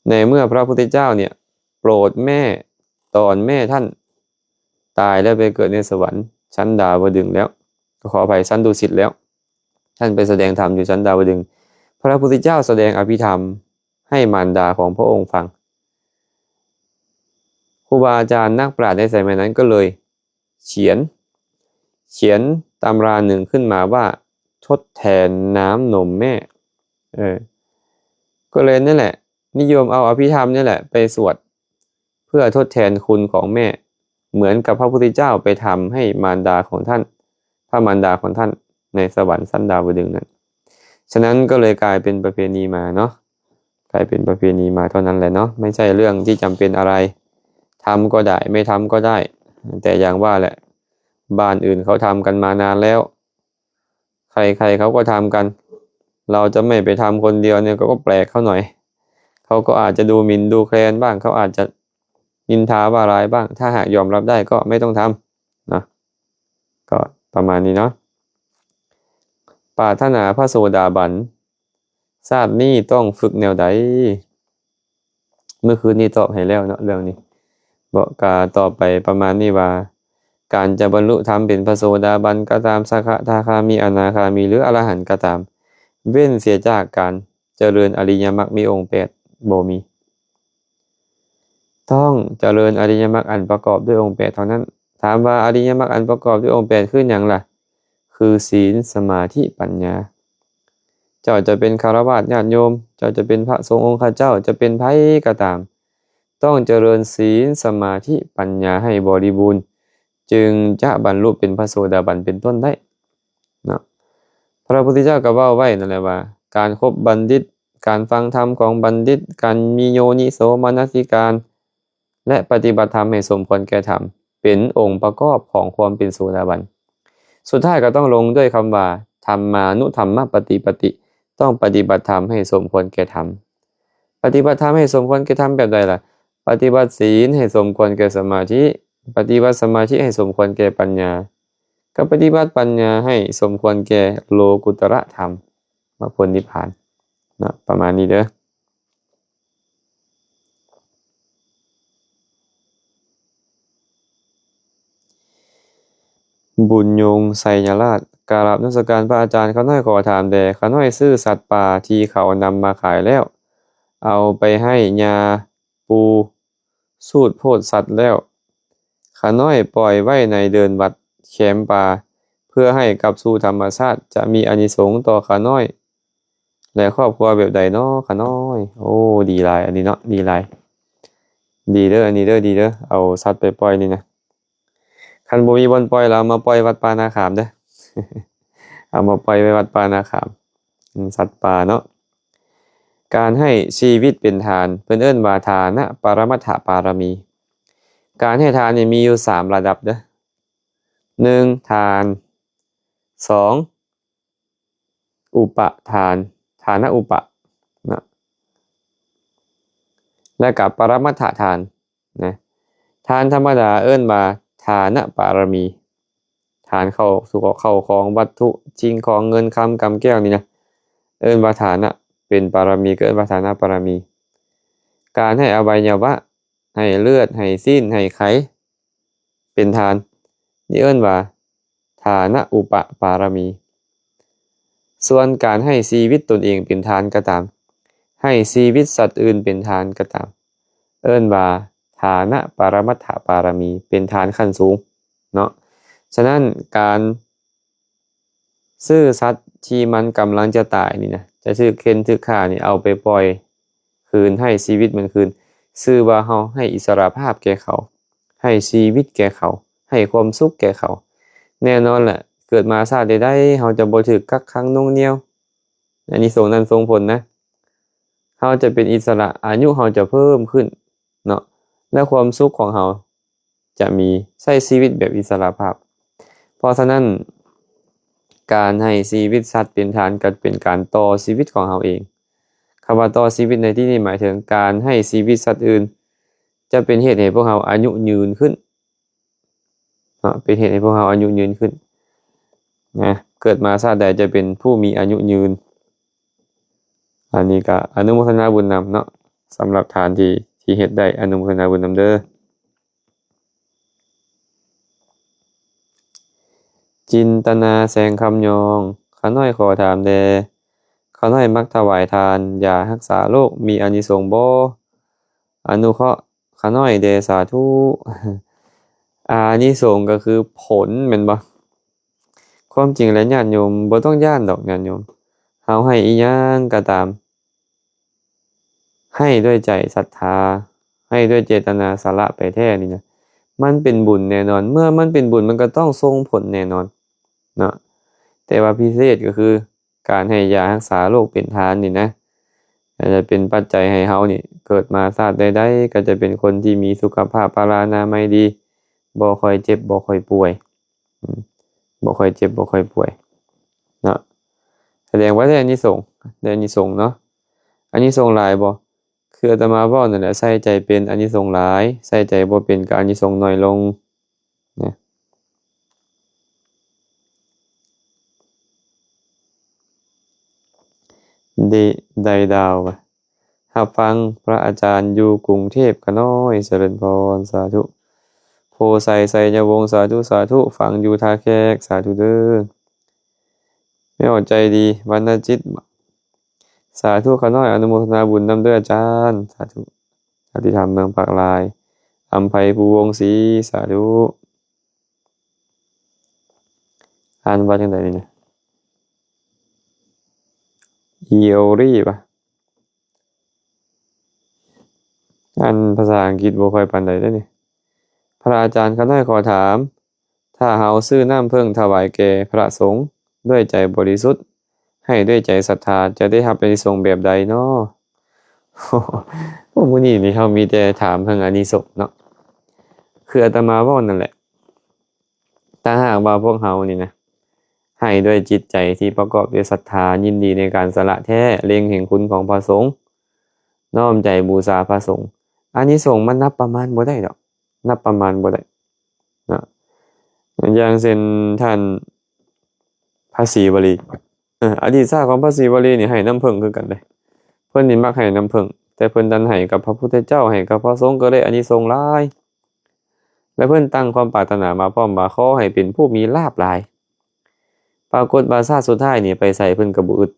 ในเมื่อพระพุทธเจ้าเนี่ย โปรดแม่ ตอนแม่ท่านตายแล้วไปเกิดในสวรรค์ชั้นดาวดึงส์แล้ว ขออภัย ชั้นดุสิตแล้ว ท่านไปแสดงธรรมอยู่ชั้นดาวดึงส์ พระพุทธเจ้าแสดงอภิธรรมให้มารดาของพระองค์ฟัง ครูบาอาจารย์นักปราชญ์ในสมัยนั้นก็เลยเขียน เขียนตำราหนึ่งขึ้นมาว่า ทดแทนน้ำนมแม่ เออ ก็เลยนั่นแหละ นิยมเอาอภิธรรมนี่แหละไปสวด เพื่อทดแทนคุณของแม่ เหมือนกับพระพุทธเจ้าไปทำให้มารดาของท่าน พระมารดาของท่านในสวรรค์ชั้นดาวดึงส์นั้น ฉะนั้นก็เลยกลายเป็นประเพณีมาเนาะ กลายเป็นประเพณีมาเท่านั้นแหละเนาะ ไม่ใช่เรื่องที่จำเป็นอะไร ทำก็ได้ ไม่ทำก็ได้ แต่อย่างว่าแหละ บ้านอื่นเขาทำกันมานานแล้ว ใครๆเขาก็ทำกัน เราจะไม่ไปทำคนเดียวเนี่ยก็แปลกเขาหน่อย เขาก็อาจจะดูหมิ่นดูแคลนบ้าง เขาอาจจะนินทาว่าร้ายบ้าง ถ้าหากยอมรับได้ก็ไม่ต้องทำนะ ก็ประมาณนี้เนาะ ปรารถนาพระโสดาบัน ชาตินี้ต้องฝึกแนวใด เมื่อคืนนี้ตอบให้แล้วเนาะ เรื่องนี้ บ่ ก็ตอบไปประมาณนี้ว่า การจะบรรลุธรรมเป็นพระโสดาบันก็ตาม สกทาคามี อนาคามี หรืออรหันต์ก็ตาม เว้นเสียจากการเจริญอริยมรรคมีองค์แปด บ่มี ต้องเจริญอริยมรรคอันประกอบด้วยองค์แปดเท่านั้น ถามว่าอริยมรรคอันประกอบด้วยองค์แปดคือหยังล่ะ คือศีล สมาธิ ปัญญา เจ้าจะเป็นฆราวาสญาติโยม เจ้าจะเป็นพระสงฆ์องค์ข้าเจ้า จะเป็นไผก็ตาม ต้องเจริญศีล สมาธิ ปัญญาให้บริบูรณ์ จึงจะบรรลุเป็นพระโสดาบันเป็นต้นได้เนาะ พระพุทธเจ้าก็เว้าไว้นั่นแหละว่า การคบบัณฑิต การฟังธรรมของบัณฑิต การมีโยนิโสมนสิการ และปฏิบัติธรรมให้สมควรแก่ธรรม เป็นองค์ประกอบของความเป็นโสดาบัน สุดท้ายก็ต้องลงด้วยคำว่า ธัมมานุธัมมปฏิปติ ต้องปฏิบัติธรรมให้สมควรแก่ธรรม ปฏิบัติธรรมให้สมควรแก่ธรรมแบบใดล่ะ ปฏิบัติศีลให้สมควรแก่สมาธิ ปฏิบัติสมาธิให้สมควรแก่ปัญญา ก็ปฏิบัติปัญญาให้สมควรแก่โลกุตระธรรม มรรคผลนิพพานเนาะ ประมาณนี้เด้อ บุญยง ไชยราช กราบนมัสการพระอาจารย์ ข้าน้อยขอถามแด่ ข้าน้อยซื้อสัตว์ป่าที่เขานำมาขายแล้ว เอาไปให้ญาปูสูตรโพชสัตว์แล้ว ข้าน้อยปล่อยไว้ในเดินวัดแคมปา เพื่อให้กลับสู่ธรรมชาติ จะมีอานิสงส์ต่อข้าน้อย และครอบครัวแบบใดน้อข้าน้อย โอ้ ดีหลาย อันนี้เนาะ ดีหลาย ดีเด้อ อันนี้เด้อ ดีเด้อ เอาสัตว์ไปปล่อยนี่นะ คันบ่มีบ่อนปล่อยแล้วเอามาปล่อยวัดป่านาขามเด้อ เอามาปล่อยไว้วัดป่านาขาม อืม สัตว์ป่าเนาะ การให้ชีวิตเป็นทาน เพิ่นเอิ้นว่าทานะปรมัตถปารมี การให้ทานนี่มีอยู่สามระดับเด้อ หนึ่ง ทาน สอง อุปทาน ทานะอุปะนะ และกับปรมัตถทานนะ ทานธรรมดาเอิ้นว่าทานะปารมี ทานเข้าสู่เข้าของวัตถุสิ่งของเงินคำกำแก้วนี่นะ เอิ้นว่าทานะ เป็นปารมีก็เอิ้นว่าทานะปารมี การให้อวัยวะ ให้เลือด ให้ซี้น ให้ไข เป็นทาน ນີ້ເອີ້ນວ່າ ທານະອຸປະປາລະມີ. ສ່ວນການໃຫ້ຊີວິດຕົນເອງເປັນທານກໍຕາມ, ໃຫ້ຊີວິດສັດອື່ນເປັນທານກໍຕາມ, ເອີ້ນວ່າ ທານະປະລະມັດຖະປາລະມີ, ເປັນທານຂັ້ນສູງເນາະ. ສະນັ້ນ ການຊື້ສັດທີ່ມັນກຳລັງຈະຕາຍນີ້ນະ, ຈະຖືກເຂັນຖືກຂ້ານີ້ ເອົາໄປປ່ອຍຄືນ, ໃຫ້ຊີວິດມັນຄືນ, ຊື່ວ່າເຮົາໃຫ້ອິດສະຫຼະພາບແກ່ເຂົາ, ໃຫ້ຊີວິດແກ່ເຂົາ, ໃຫ້ຄວາມສຸກແກ່ເຂົາ. ແນ່ນອນແຫຼະ, ເກີດມາຊາດໃດໆ ເຮົາຈະບໍ່ຖືກກັກຂັງໜ່ວງໜ່ຽວ. ອານິສົງນັ້ນສົ່ງຜົນນະ, ເຮົາຈະເປັນອິດສະຫຼະ, ອາຍຸເຮົາຈະເພີ່ມຂຶ້ນເນາະ, ແລະ ຄວາມສຸກຂອງເຮົາຈະມີ, ໃຊ້ຊີວິດແບບອິດສະຫຼະພາບ. ເພາະສະນັ້ນ ການໃຫ້ຊີວິດສັດເປັນທານ ກໍເປັນການຕໍ່ຊີວິດຂອງເຮົາເອງ. ຄຳວ່າຕໍ່ຊີວິດໃນທີ່ນີ້ໝາຍເຖິງການໃຫ້ຊີວິດສັດອື່ນ ຈະເປັນເຫດໃຫ້ພວກເຮົາອາຍຸຍືນຂຶ້ນເນາະ, ເປັນເຫດໃຫ້ພວກເຮົາອາຍຸຍືນຂຶ້ນນະ, ເກີດມາຊາດໃດຈະເປັນຜູ້ມີອາຍຸຍືນ. ອັນນີ້ກໍອະນຸໂມທະນາບຸນນຳເນາະ, ສຳລັບທ່ານທີ່ ທີ່ເຮັດໄດ້, ອະນຸໂມທະນາບຸນນຳເດີ້. ຈິນຕະນາ ແສງຄຳຍອງ, ຂ້ານ້ອຍຂໍຖາມແດ່ ຂ້ານ້ອຍມັກຖວາຍທານ ຢາຮັກສາໂລກ ມີອານິສົງບໍ່? ອະນຸເຄາະຂ້ານ້ອຍແດ່ ສາທຸ. ອານິສົງກໍຄືຜົນແມ່ນບໍ່? ຄວາມຈິງແລ້ວຍາດໂຍມບໍ່ຕ້ອງຢ້ານດອກ ຍາດໂຍມ, ເຮົາໃຫ້ອີ່ຫຍັງກໍຕາມ ໃຫ້ດ້ວຍໃຈສັດທາ, ໃຫ້ດ້ວຍເຈດຕະນາສະຫຼະໄປແທ້ນີ້ນະ, ມັນເປັນບຸນແນ່ນອນ. ເມື່ອມັນເປັນບຸນ ມັນກໍຕ້ອງສົ່ງຜົນແນ່ນອນເນາະ. ແຕ່ວ່າພິເສດກໍຄື ການໃຫ້ຢາຮັກສາໂລກເປັນທານນີ້ນະ, ອາດຈະເປັນປັດໄຈໃຫ້ເຮົານີ້ເກີດມາຊາດໃດໆ ກໍຈະເປັນຄົນທີ່ມີສຸຂະພາບພະລານາໄມດີ, ບໍ່ຄ່ອຍເຈັບ ບໍ່ຄ່ອຍປ່ວຍ, ອືມ ບໍ່ຄ່ອຍເຈັບ ບໍ່ຄ່ອຍປ່ວຍເນາະ. ສະແດງວ່າໄດ້ອານິສົງ, ໄດ້ອານິສົງເນາະ. ອານິສົງຫຼາຍບໍ່? ຄືອາດຕະມາເວົ້ານັ້ນແຫຼະ, ໃສ່ໃຈເປັນອານິສົງຫຼາຍ, ໃສ່ໃຈບໍ່ເປັນກໍອານິສົງໜ້ອຍລົງ. ນະ ເດ ໄດດາວ ຮັບຟັງພະອາຈານຢູ່ກຸງເທບຂະນ້ອຍ ຈະເລີນພອນ ສາທຸ. ໂພໄຊ ໄຊຍະວົງ ສາທຸ, ສາທຸ, ຟັງຢູ່ທ່າແຂກ ສາທຸເດີ້. ແມ່ອອກໃຈດີ ວັນນະຈິດ ສາທຸ, ຂະນ້ອຍອະນຸໂມທະນາບຸນນຳເດີ້ອາຈານ ສາທຸ. ອະຕິທຳເມືອງປາກລາຍ ອຳໄພພູວົງສີ ສາທຸ. ອ່ານວ່າຈັ່ງໃດນີ້ນະ? ອີໂອຣີ ປະ? ອ່ານພາສາອັງກິດບໍ່ຄ່ອຍປານໃດເດ້ນີ້. ພະອາຈານ ຂ້ານ້ອຍຂໍຖາມ, ຖ້າເຮົາຊື້ນ້ຳເຜິ້ງຖວາຍແກ່ພະສົງດ້ວຍໃຈບໍລິສຸດ, ໃຫ້ດ້ວຍໃຈສັດທາ ຈະໄດ້ຮັບອານິສົງແບບໃດນໍ? ໂອ້ ມື້ນີ້ນີ້ເຮົາມີແຕ່ຖາມເຖິງອານິສົງເນາະ. ຄືອາດຕະມາເວົ້ານັ້ນແຫຼະ, ຖ້າຫາກວ່າພວກເຮົານີ້ນະ ໃຫ້ດ້ວຍຈິດໃຈທີ່ປະກອບດ້ວຍສັດທາ, ຍິນດີໃນການສະຫຼະແທ້, ເລັງເຫັນຄຸນຂອງພະສົງ, ນ້ອມໃຈບູຊາພະສົງ, ອານິສົງມັນນັບປະມານບໍ່ໄດ້ດອກ, ນັບປະມານບໍ່ໄດ້. ເນາະ ຢ່າງເຊັ່ນທ່ານພະສີວະລີ ເອີ ອະດີດຊາດຂອງພະສີວະລີນີ້ໃຫ້ນ້ຳເຜິ້ງຄືກັນເດ້. ເພິ່ນນີ້ມັກໃຫ້ນ້ຳເຜິ້ງ, ແຕ່ເພິ່ນດັນໃຫ້ກັບພະພຸດທະເຈົ້າ, ໃຫ້ກັບພະສົງ ກໍໄດ້ອານິສົງຫຼາຍ. ແລະ ເພິ່ນຕັ້ງຄວາມປາດຖະໜາມາພ້ອມວ່າ ຂໍໃຫ້ເປັນຜູ້ມີລາບຫຼາຍ. ປາກົດວ່າຊາດສຸດທ້າຍນີ້ໄປໃສເພິ່ນກໍບໍ່ອຶດ